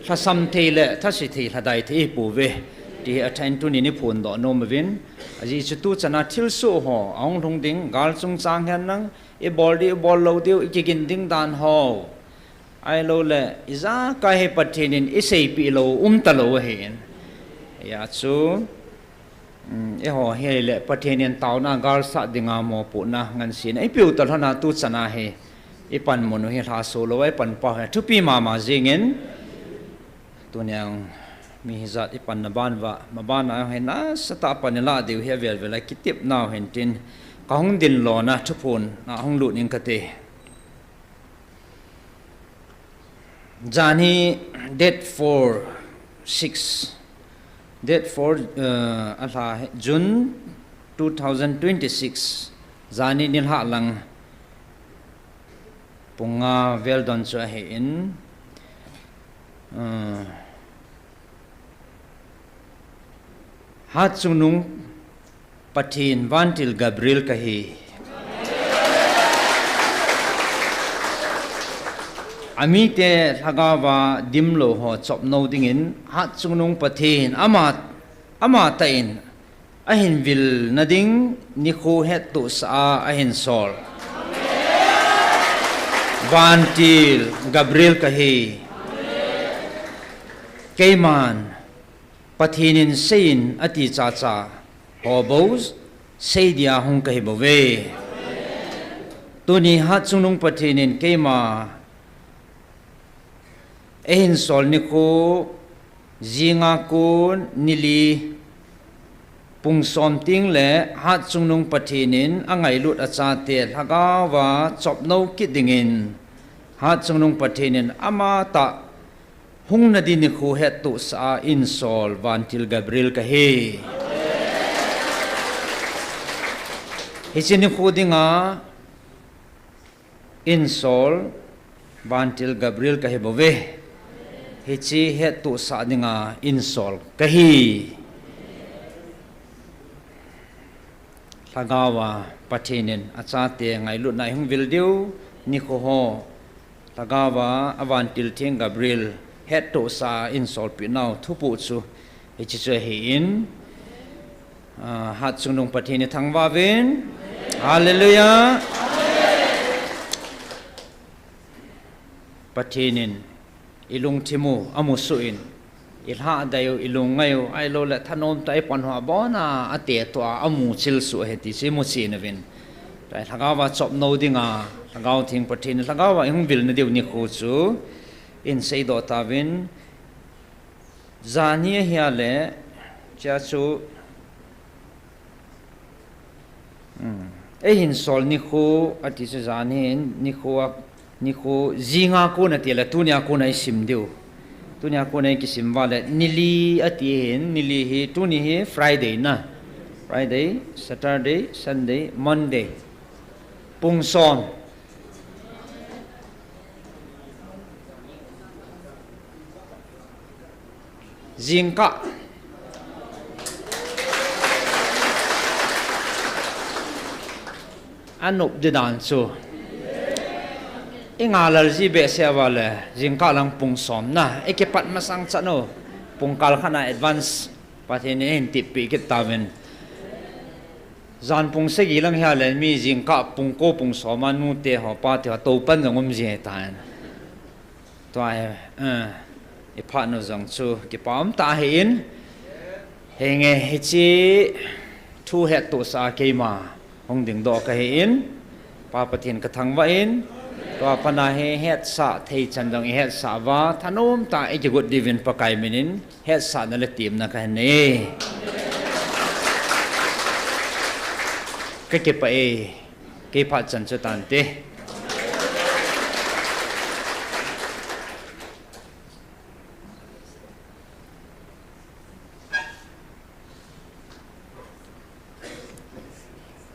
lhasam thei le thase thei, lhadai thei ipouve ti hi athah in tuni iphondoh nom uvin, ajeh chu tuchan a thilsoh ho ahung lhung ding, gal chungchang hen lang, ibol diu, ibol lou diu, ikigin ding dan ho, ahilouleh ijakai hi Pathen in iseipeh lou, um talou ahin. Hijeh chun, um, eiho hile Pathen in taona galsat dinga mopohna ngansena ipeu talhon a tuchan a hi ipanmun u hi lhaso lou a ipanpau hi thupi mama jingin, tuni a mi hijat ipanna ban uva, maban a hi nasatah a pan ilah diu hi avel vel a kitepnau hin tin, kahung dinlona thuphon a hung lut ing kate. Jan hi date four, six, date four, uh, alha hi June two thousand twenty-six, jan hi nilhah lang pung nga vel don chu ahin, uh, Hatchungnung Pathen vantil Gabriel kahi. Amite lhagaova dimlou ho chopnou dingin Hatchungnung Pathen ama, amatah in ahin vilna ding nikho hettohsah a ahin sol vantil Gabriel kahi. Keiman Pathen in seiyin ati chacha ho bou seidia hung kahi bouve. Tuni Hatchungnung Pathen in keima eihin sol nikho jinga kon nili pung som tengle Hatchungnung Pathen in angailut achate lhagaova chopnou kit dingin Hatchungnung Pathen in amatah Hung nading nikho hettohsah a insol Vantil Gabriel kahi. Hiche nikho dinga insol Vantil Gabriel kahi bouve. Hiche hettohsah dinga insol kahi. Lhagao a Pathen in achate ngailutna ihung vil diu nikho ho, Lhagao a Vantil Theng Gabriel hettohsah a insolpeh nau thupoh chu hiche chu ahin, ah, hatchungnung Pathen ithangvah uvin. Hallelujah. Pathen in ilungthim u amusuh in, ilhahdei u, ilungngai u, ahilouleh thanom tah a ipanhu abon a, ateto a, amuchil suh ahi ti chu imuchen uvin. Tua hi Lhagao a chop nou dinga, Lhagao Theng Pathen in Lhagao a ihung vil nadiu nikho chu iseidoh tauvin. Jan hi ahileh, chea chu, hmm, eihin sol nikho ati chu jan hin nikho a, nikho jinga kona tileh tunia kona isim diu. Tunia kona ikisim uva leh nili ati hin, nili hi, tuni hi Friday na. Friday, Saturday, Sunday, Monday. Pung som. Jingkah. Anop ding dan chu. Ingahlel ji behseh uva leh, jingkah lang pung som na. Ikipat masang chan u. Pungkal khat na advance Pathen in eihin tippeh kit tauvin. Jan pung sagi lang hileh mi jingkah pung ko pung som a nute ho, pate ho, toupan jong um ji ahitan. Tua hi, eh, iphat nu jong chu kipa um tah ahin. Henge hiche thu hettohsah a keima hung dingdoh kahin, Pa Pathen kathangvah in, tua pat a hi hetsah thei chan jong ihetsah uva, thanom tah a ikigot diuvin Pakai min in hetsahna le temna kahin nei. Kakipah e, kei phat chan chu tante.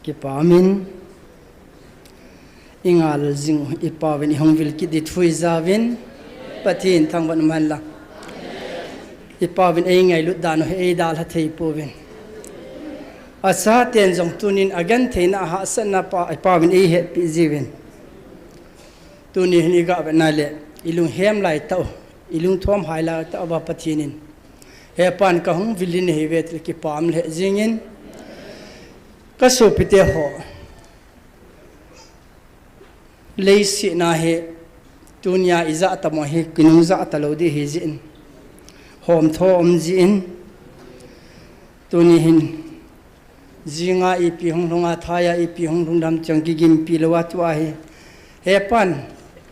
Kipa umin, ingahlel jing u, iPauvin ihung vil kit ding thu ijauvin, Pathen thangvah in umhen lang. IPauvin eingailut dan u hi eidalha thei pouvin. Achaten jong tunin agentheina ahahsatna pa, iPauvin eihetpeh jiuvin. Tuni hin igah vetna leh, ilunghem lai tah u, ilungthom hai lai tah uva Pathen in, He Pan, kahung vil in ahiuve, ti le kipa um lheh jingin. Kasopite ho, leiset na hi tunia ijah tamo hi kinungjah talou ding ahi jeh in, homtho um jeh in, tuni hin jinga ipi hung lhung a, thaiya ipi hung lhung dam chang kigimpi louva tua hi, He Pan,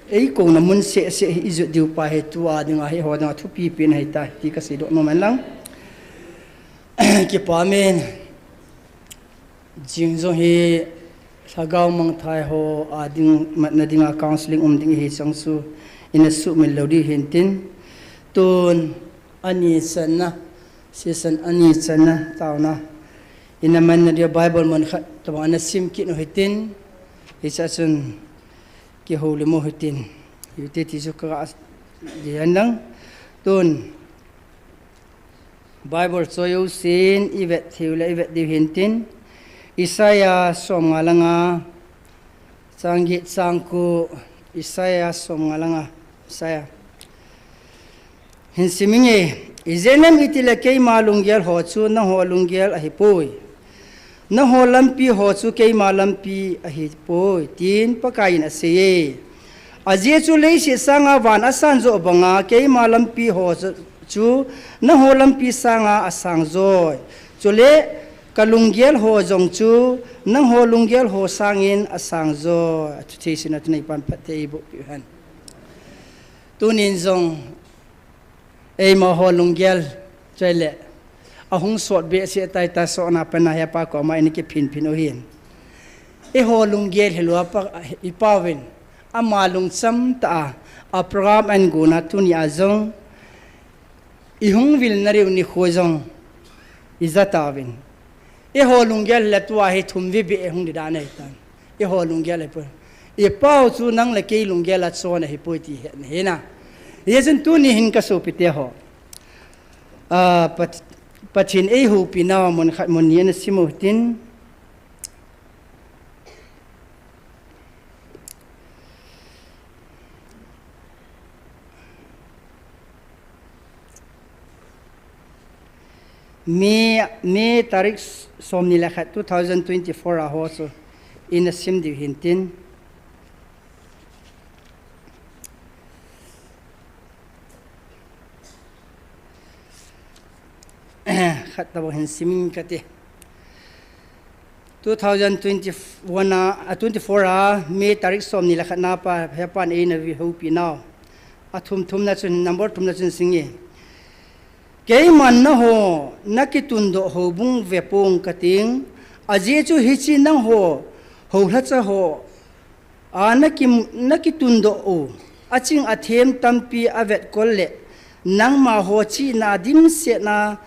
eikouna mun sehseh hi ijot diu pa hi tua dinga hi, eiho dinga thupipen ahitai ti kaseidoh nom hen lang. Kipa umin, jing jong hi Lhagao mangthai ho a ding, matna dinga counselling um ding ahi chang chu, ina suhmil lou ding hintin, tun ani channa, session ani channa taona ina manna dia Bible mun khat tobang ana sim kit u hitin, hichea chun kihoulim u hitin, hiti ti chu kagah ding hen lang. Tun Bible choi jousen ivet theiu le ivet diu hintin, Isaiah somnga le nga, chang get chang ko, Isaiah somnga le nga, Isaiah. Hin sim inge, ijeh inem itile keima lunggel ho chu nangho lunggel ahipoi. Nangho lampi ho chu keima lampi ahipoi, tin Pakaiyin aseiye. Ajeh chu leiset sanga van asan joh banga keima lampi ho chu, chu nangho lampi sanga asang joi. Chule kalunggel ho jong chu nangho lunggel ho sangin asang joi. Athu theisetna chu neipan phatthei eiboh peh u hen. Tunin jong eimaho lunggel chule ahung sot behseh tai ta, sotna pana Hepa koma ina kiphinphin u hin. Eiho lunggel hilou a pa, iPauvin ama lungcham tah a, a program ahin gonna tunia jong I hung vilna diu nikho jong i ja tauvin. Eiho lunggel le tua hi thum vei beh hung ding dan ahi tan. Eiho lunggel le pu. I pau chu nang le kei lunggel a chon ahi poi ti hetna ahi na. Hijeh chun tuni hin ka sopite ho. Ah, Pat-, Pathen eihoupina mun khat mun ni ana sim u hitin. May, May tarik somni le khat two thousand twenty-four a ho chu ina sim diu hintin. Khat tabang hin simin kati. Two thousand twenty-one a, a twenty-four a, May tarik somni le khat na pa, hepan eina eihoupinau. A thum thumna chun, number thumna chun singe. Keiman nangho, nakitundoh houbung vepong kating, ajeh chu hiche nangho, houlhacha ho, a, naki, nakitundoh u, aching athem tampi avetkol le, nangma ho chihna dimset na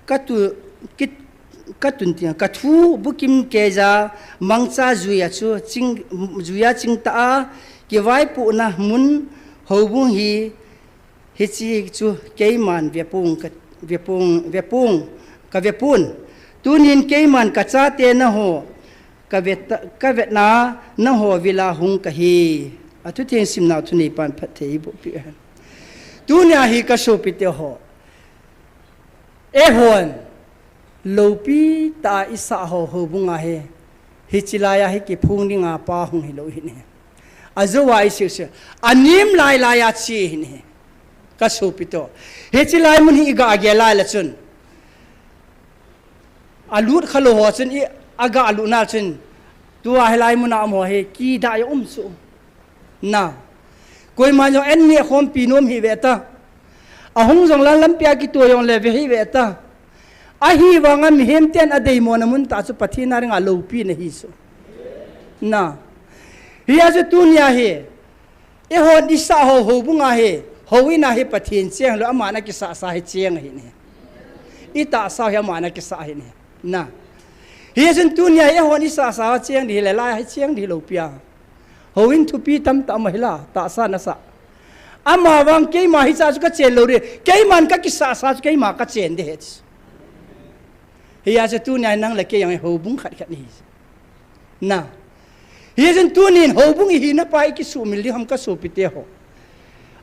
katu, ki, katun ti, kathu bukim keija mangcha juiya chu ching, juiya chingtah a, kivaipohna mun houbung hi, hiche chu keiman vepong ka, vepong, vepong, kavepon. Tunin keiman kachate nangho, kavet, kavetna nangho vil'a hung kahi. Athutheng simnau thuneipan phatthei eiboh peh hen. Tunia hi kasopite ho. Eihon, loupi tah a isah ho houbung ahi. Hiche laiya hi kiphong dinga pa hung hilou ahi ne. Ajou a isih sih. Anem lai laiya che ahi ne. Kasopite ho. Hiche lai mun hi iga gel lai le chun. Alut khalou ho chun i, aga lut na chun. Tua hilai muna um ho hi kidah a um chu. Na. Koiman jong an neh khompi nom hih ve ta. Ahung jong lang lampia kitoh jong le ve hih ve ta. Ahivanga mihem ten adeimona mun tah chu Pathen a dinga loupina ahi chu. Na. Hijeh chun tunia hi. Eihon isah ho houbung ahi. Houin ahi Pathen cheng lou aman akisahsa hi cheng ahi ne. Itahsa hi aman akisah ahi ne. Na. Hijeh chun tunia eihon isahsa cheng ding hile lai hi cheng ding lou pia. Houin thupi tamtah ama hila, tahsa nasa. Amavang keima hicha chu kachen lou ding, keiman kakisahsa chu keima kachen ding ahi. Hijeh chun tunia nang le kei jong houbung khat khat ihi. Na. Hijeh chun tunin houbung ihina pa ikisumil ding ham kasopite ho.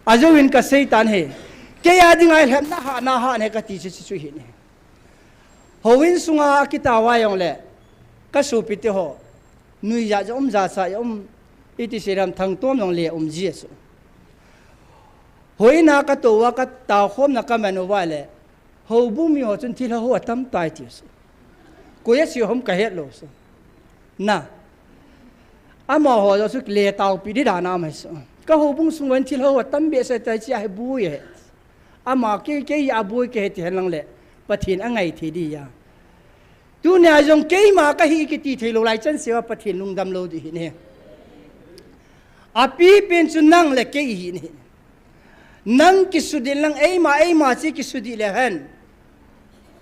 Ajouvin kaseitan ahi. Kei a dinga ilhepna hahna hahna kati chu chu chu ahi ne. Houin sunga akitao a jong le, kasopite ho, nuijat jong um, jachat jong um, iti sei ding ham, thangtom jong le um ji ahi chu. Houin a katou a kataokhomna kaman uva le, houbung mi ho chun thilha ho atam tai ti chu. Koi ache ham kahet lou chu. Na. Amaho jong chu le taopi ding dan a um ahi chu. Ka houbung sung uva thilha ho atam behseh tai chi ahi boi ahi. Ama kei, kei a boi kahi ti hen lang le, Pathen angai thei ding ahi. Tunia jong keima kahi kiti thei lou lai chan seh uva Pathen lungdam lou ding ahi ne. Apipen chu nang le kei ahi ne. Nang kisudih lang eima, eima chu kisudih le hen.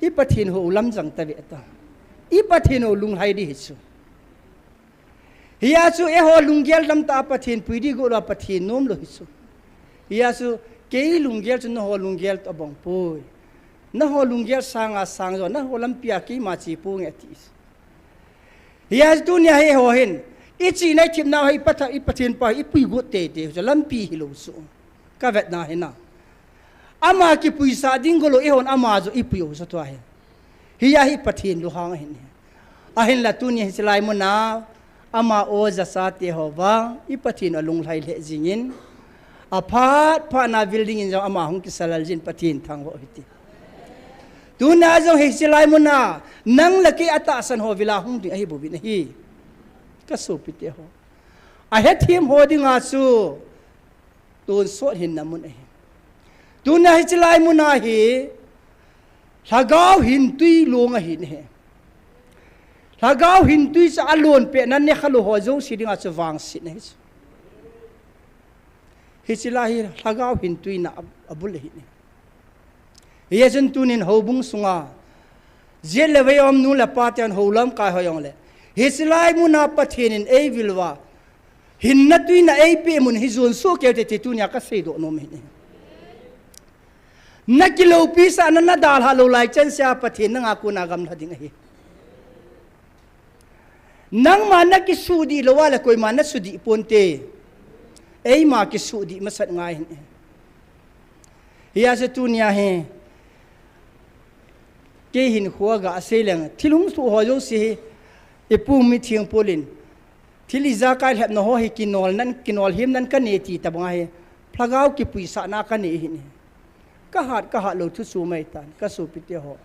I Pathen hou lamjang ta ve ta. I Pathen hou lunglhai ding ahi chu. Hijeh chun eiho lunggel lamtah a Pathen pui ding got lou a Pathen nom lou ahi chu. Hijeh chun kei lunggel chu nangho lunggel toh abang poi. Nangho lunggel sanga sang jo, nangho lampia keima che ponge ati chu. Hijeh chun tunia hi eiho hin, ichihna ithemna hi Pathen, i Pathen pa hi ipui got teitei chu lampi hilou chu. Kavetna hi na. Ama kipuisah ding got lou eihon ama jo ipui u chu tua hi. Hijeh hi Pathen lunghang ahi ne. Ahinla tunia hiche lai muna, ama o jachate ho vang, i Pathen alunglhai lheh jingin, aphat phat na building in jong ama hung kisalal jin Pathen thangvah u hite. Tunia jong hiche lai muna, nang le kei atahsan ho vil'a hung ding ahi bouvin ahi. Kasopite ho. Ahethem ho dinga chu, tonsot hinna mun ahi. Tunia hiche lai muna hi, Lhagao hintui long ahi ne. Lhagao hintui chu alon pehna nekhalou ho jouse dinga chu vangsetna ahi chu. Hiche lai hi Lhagao hintuina a, abul ahi ne. Hijeh chun tunin houbung sunga, jet le vei a um nu le pa ten houlam kai ho jong le, hiche lai muna Pathen in eivil uva, hinna tuina eipeh mun hi jon soh kei ute ti tunia kasei doh nom ahi. Na kiloupi sahna, na dalha lou lai chan sea Pathen nanga kona gamla ding ahi. Nangma na kisuhdih lou a le koima na suhdih ponte. Eima kisuhdih masat ngai hin. Hijeh chun tunia hi, kei hin khua ga sei leng, thil hung soh ho jouse hi, ipu mi theng Paul in, thil ijakai lhepna ho hi kinol nan, kinol him nan kanei ti tabang ahi, lhagao kipuisahna kanei ahi. Kahat, kahat lou thu chu mai tan, ka sopite ho.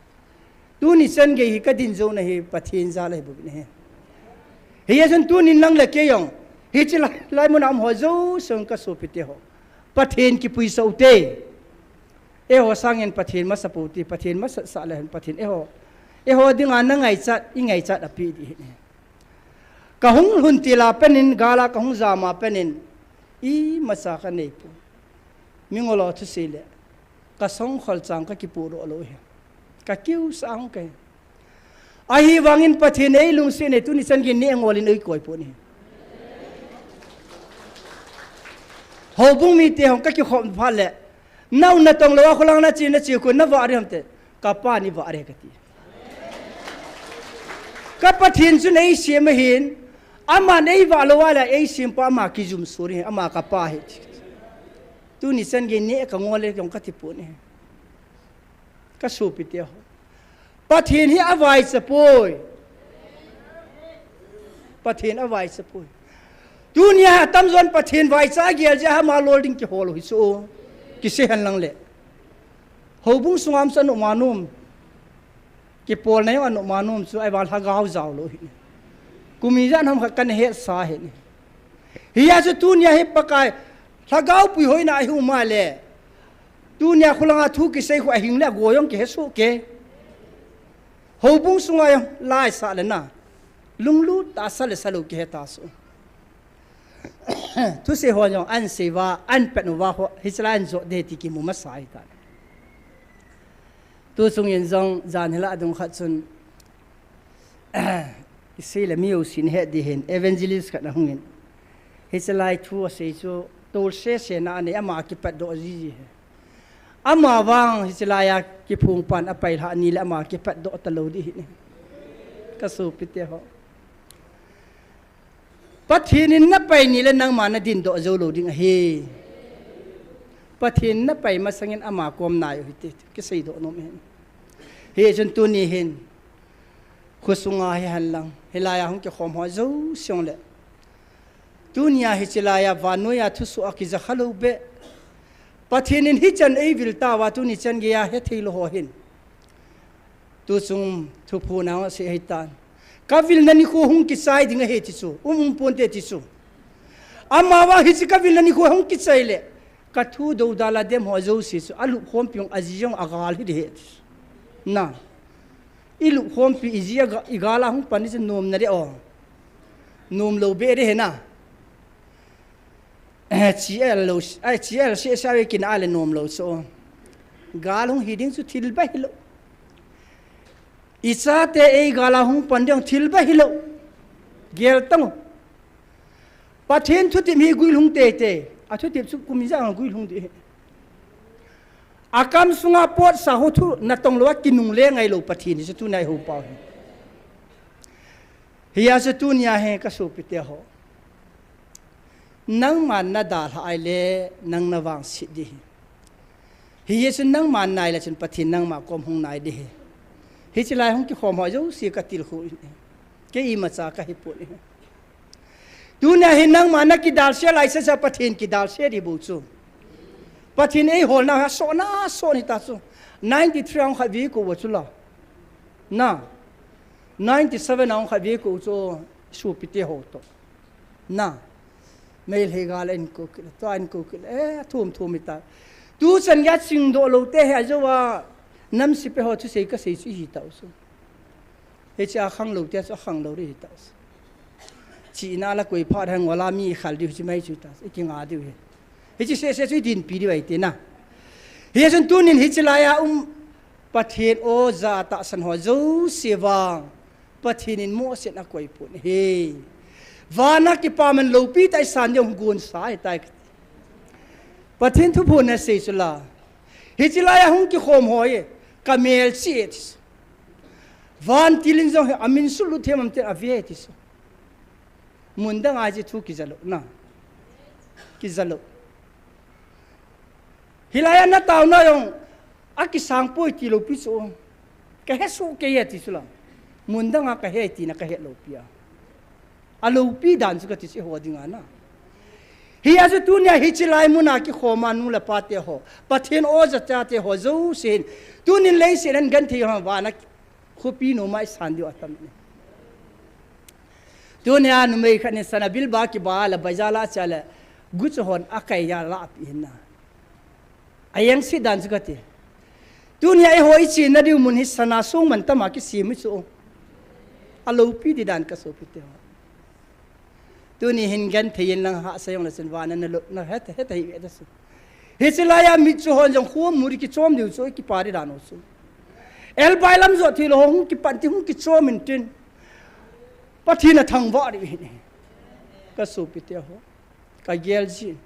Tuni chan gei hi kadin jouna hi Pathen jal ahi bouvin ahi. Hijeh chun tunin nang le kei jong, hiche lai, lai muna um ho jouse ka sopite ho, Pathen kipuisah ute. Eiho sangin Pathen masa pou ti, Pathen masat sah le hin Pathen eiho, eiho dinga na ngaichat, i ngaichat ape ding ahi. Kahung lhun til a penin, gal a kahung jam a penin, imacha kanei pon. Mingol ho thusei le, kasongkhol chang kakipoh doh lou ahi. Kakiusah hung kahi. Ahivangin Pathen eilungset e, tuni chan gei neh ngol in eikoi pon ahi. Houbung mite hung kakikhop phat le, nau natong lou a kholang nache, nache khu navah ding ham te, kapa in ivah ding kati. Ka Pathen chun eisem ahin, aman eivah lou a le eisem pa ama kijum suri, ama kapa ahi. Tuni chan gei neh kangol e jong kati pon ahi. Ka sopite ho, Pathen hi avaicha poi. Pathen avaicha poi. Tunia atamjon Pathen vaicha agel jeh a ama lol ding kihol u hi chu. Kisei hen lang le, houbung sunga um chu anop ma nom. Kipolna jong anop ma nom chu, ahivang lhagao jao lou ahi. Kum ijat ham khat kana hetsa ahi. Hijeh chun tunia hi Pakai lhagao puihoina ahi um a le, tunia khulanga thu kisei khu ahing le agou jong kihe soh kei. Houbung sunga jong laisah le na, lunglut tah a sa le salou kihe ta chu. Thusei ho jong ahin sei uva, ahin pet uva ho, hiche lai ahin jot ding ti kimu masa ahitan. Tuchung in jong jan hila adung khat chun, isei le mi jousen het ding ahin, evangelist khat ahung in, hiche lai thu asei chu tolsese na anei, ama kipatdoh jiji ahi. Amavang hiche laiya kiphong pan apailhah ni le ama kipatdoh talou ding ahi. Ka sopite ho, Pathen in napai ni le nangma nadindoh joulou ding ahi. Pathen in napai masangin ama kom nai u hite, kiseidoh nom ahi. Hichun tuni hin, khosunga hihen lang, hilaiya hung kikhom ho jouse jongle, tunia hiche laiya vannoiya thusoh a kijakha lou beh, Pathen in hichan eivil tauva tuni chan geiya hetheilou ho hin, tuchung thuphon a asei ahitan, kavilna nikho hung kichai ding ahi ti chu, um um ponte ti chu. Amavang hiche kavilna nikho hung kichai le, kathu doudal a dem ho jouse chu alupkhompi jong, aji jong agal hi ding ahi ti chu. Na, ilupkhompi iji aga, igal a hung pan ding chu nomna ding o, nomlou beh ding ahi na. Chi el lou, ai, chi el sese a kina le nomlou chu, gal hung hi ding chu thilbeh hilou. Ichate eigal a hung pan ding thilbeh hilou. Gel tang u. Pathen thutep hi guilhung teitei. Athutep chu kum ijat a guilhung ding ahi. Akam sunga potsa ho thu natong louva kinungle ngailou Pathen hi chu tunia ihou pau hi. Hijeh chun tunia hi ka sopite ho, nangman nadalhah a ahile nang navangset ding ahi. Hijeh chun nangman nai le chun Pathen nangma kom hung nai ding ahi. Hiche lai hung kikhom ho jouse katilkhou in, kei imacha kahipon ahi. Tunia hi nangma nakidalse laisesa Pathen kidalse ding bou chu. Pathen eiholnau hi asohna asoh ahita chu. Ninety-three a hung khatvei kou uva chu la, na, ninety-seven a hung khatvei kou u chu, sopite ho toh, na, Meitei gal a inkou kit le, tua inkou kit le, eh, athum thum hita. Tuchan geiya chingdoh loute hi ajouva, namsepa ho thusei kasei chu ihitau chu. Hichea khanglou tia chu akhanglou ding ahitai. Chihna la koi phat hang wala mi khal diu hiche mai chu ta, ikinga diu ahi. Hiche sese chu idinpi diu ahi tina. Hichun tunin hiche laiya um, Pathen oja tahsan ho jouse vang Pathen in mohseh in akoipeh in ahi. Vana kipaman lopi tah in isan ding hung gonsa ahitai kati. Pathen thuphon nasei chula. Hiche laiya hung kikhom ho hi, kamel chih e ti chu. Vantil in jong hi amin sulut them am tin ave ti chu. Mun danga hiche thu kijalou na. Kijalou. Hilaiya nataona jong akisang poi ti lopi chu. Kahe soh kei e ti chu la. Mun danga kahe tina kahe lopi a. Alopi dan chu kati chu eiho dinga na. Hia chu tunia hiche lai muna kikhoma nu le pa te ho, Pathen oja chate ho jouse hin, tunin leiset a genthei ho vana khopi noma isan diu atam e. Tunia numei khat in sana bilba kiba le bazaar a che le, guchu hon akai a lapi hin na. Ajeng si dan chu kati. Tunia eiho ichena diu mun hi sana song man tama kisem chu. Alopi di dan ka sopi te ho. Tuni hin genthei in lang hahsa jong le chun vana nalo, nahet, het ahi ve ta chu. Hiche laiya mi chu hon jong khu muri kichom diu chu, kipa di dan u chu. Elbai lam jo thilou hung kipan ti hung kichom in tin. Pathen athangvah diu ahi. Ka sopi te ho. Kagel jin.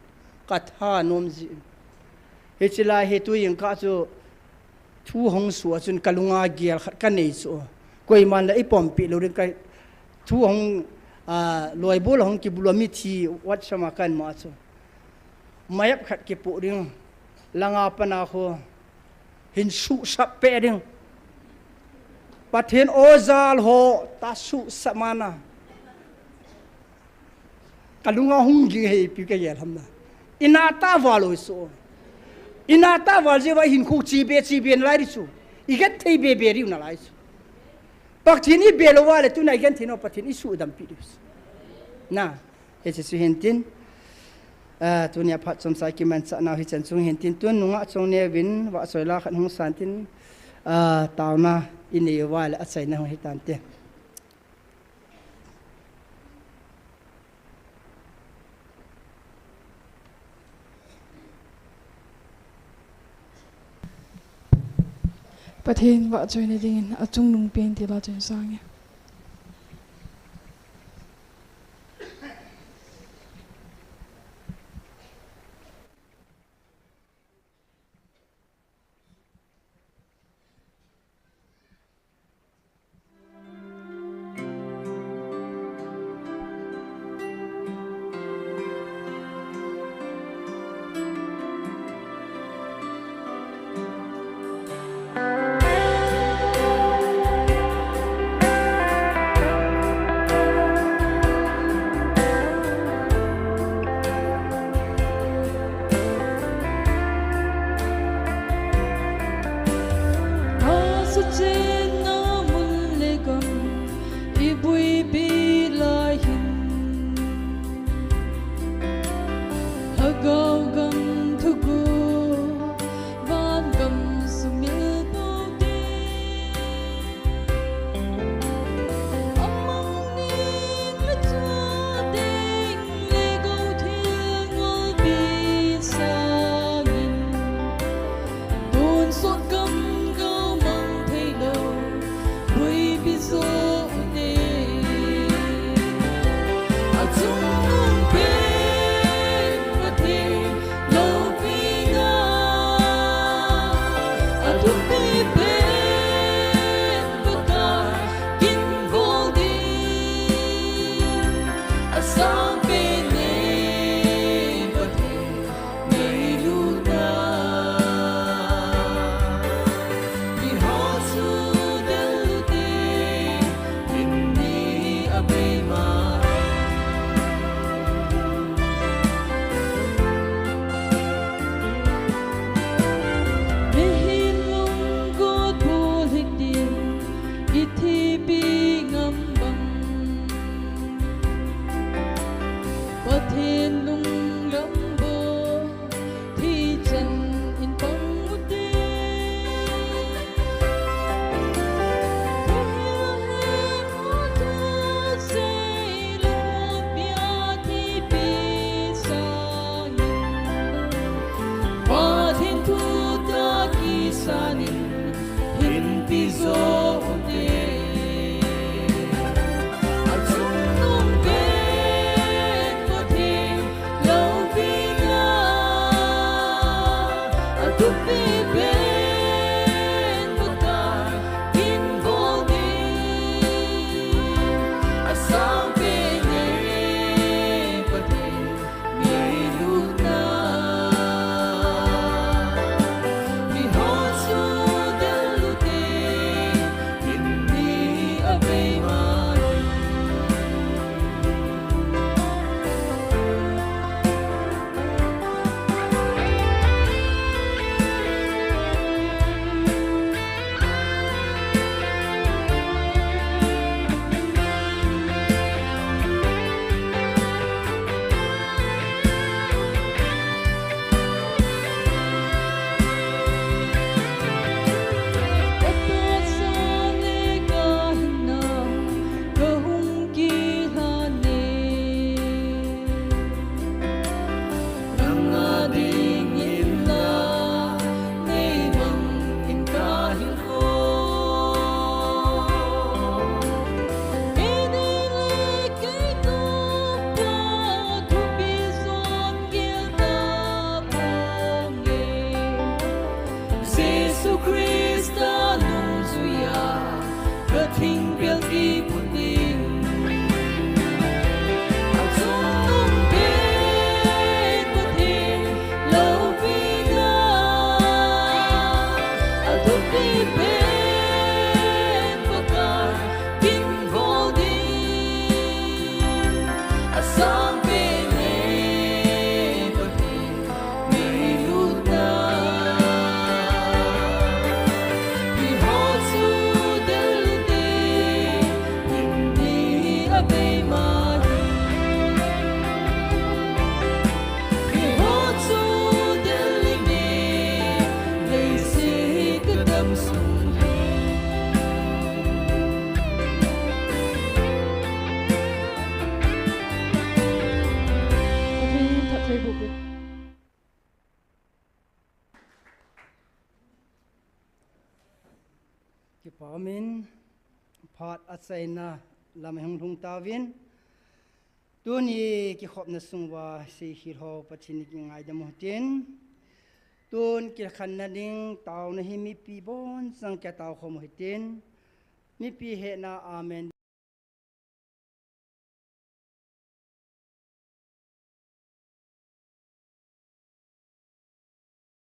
Kathanom jin. Hiche lai hi tuin ka chu thu hung sua chun kalunga gel khat kanei chu. Koiman la ipompi lou ding ka thu hung, a, loibol hung kibulu mithi wat sama kan ma chu. Mayap khat kipu ding. Langa pana ho. Hin susap pe ding. Pathen oja ho ta susap mana. Kalunga hung ging hei pi kagel ham na. Ina ta val oi so. Ina ta val jeh va hin khu chi be chi be lai di chu. Igenthei be be riu nalai chu. Pathen ibe lou va le tuna igenthei nau Pathen isudam pi di chu. Na. Hiche chu hin tin, a, tunia phat chomcha kimanchah nau hichan chung hin tin, tun nungah chung neuvin, vahchoi la khat hung san tin, a, taona inei uva le achaina hung hitante. Pathen vahchoina dingin achungnung pen tila chun sange. Jesu Christa nungzuiya ka thingpel kiputing. Achungnung pen Pathen loupina, athupi pen Pakai kin bol ding. Asang pen Pathen Kipa umin, phat achaina lam hung lhung tauvin. Tuni kikhopna sung uva seikhel ho Pathen in kingaidam u hitin. Tun kikhenna ding taona hi mipi bonchang kitao khom u hitin. Mipi hetna amen.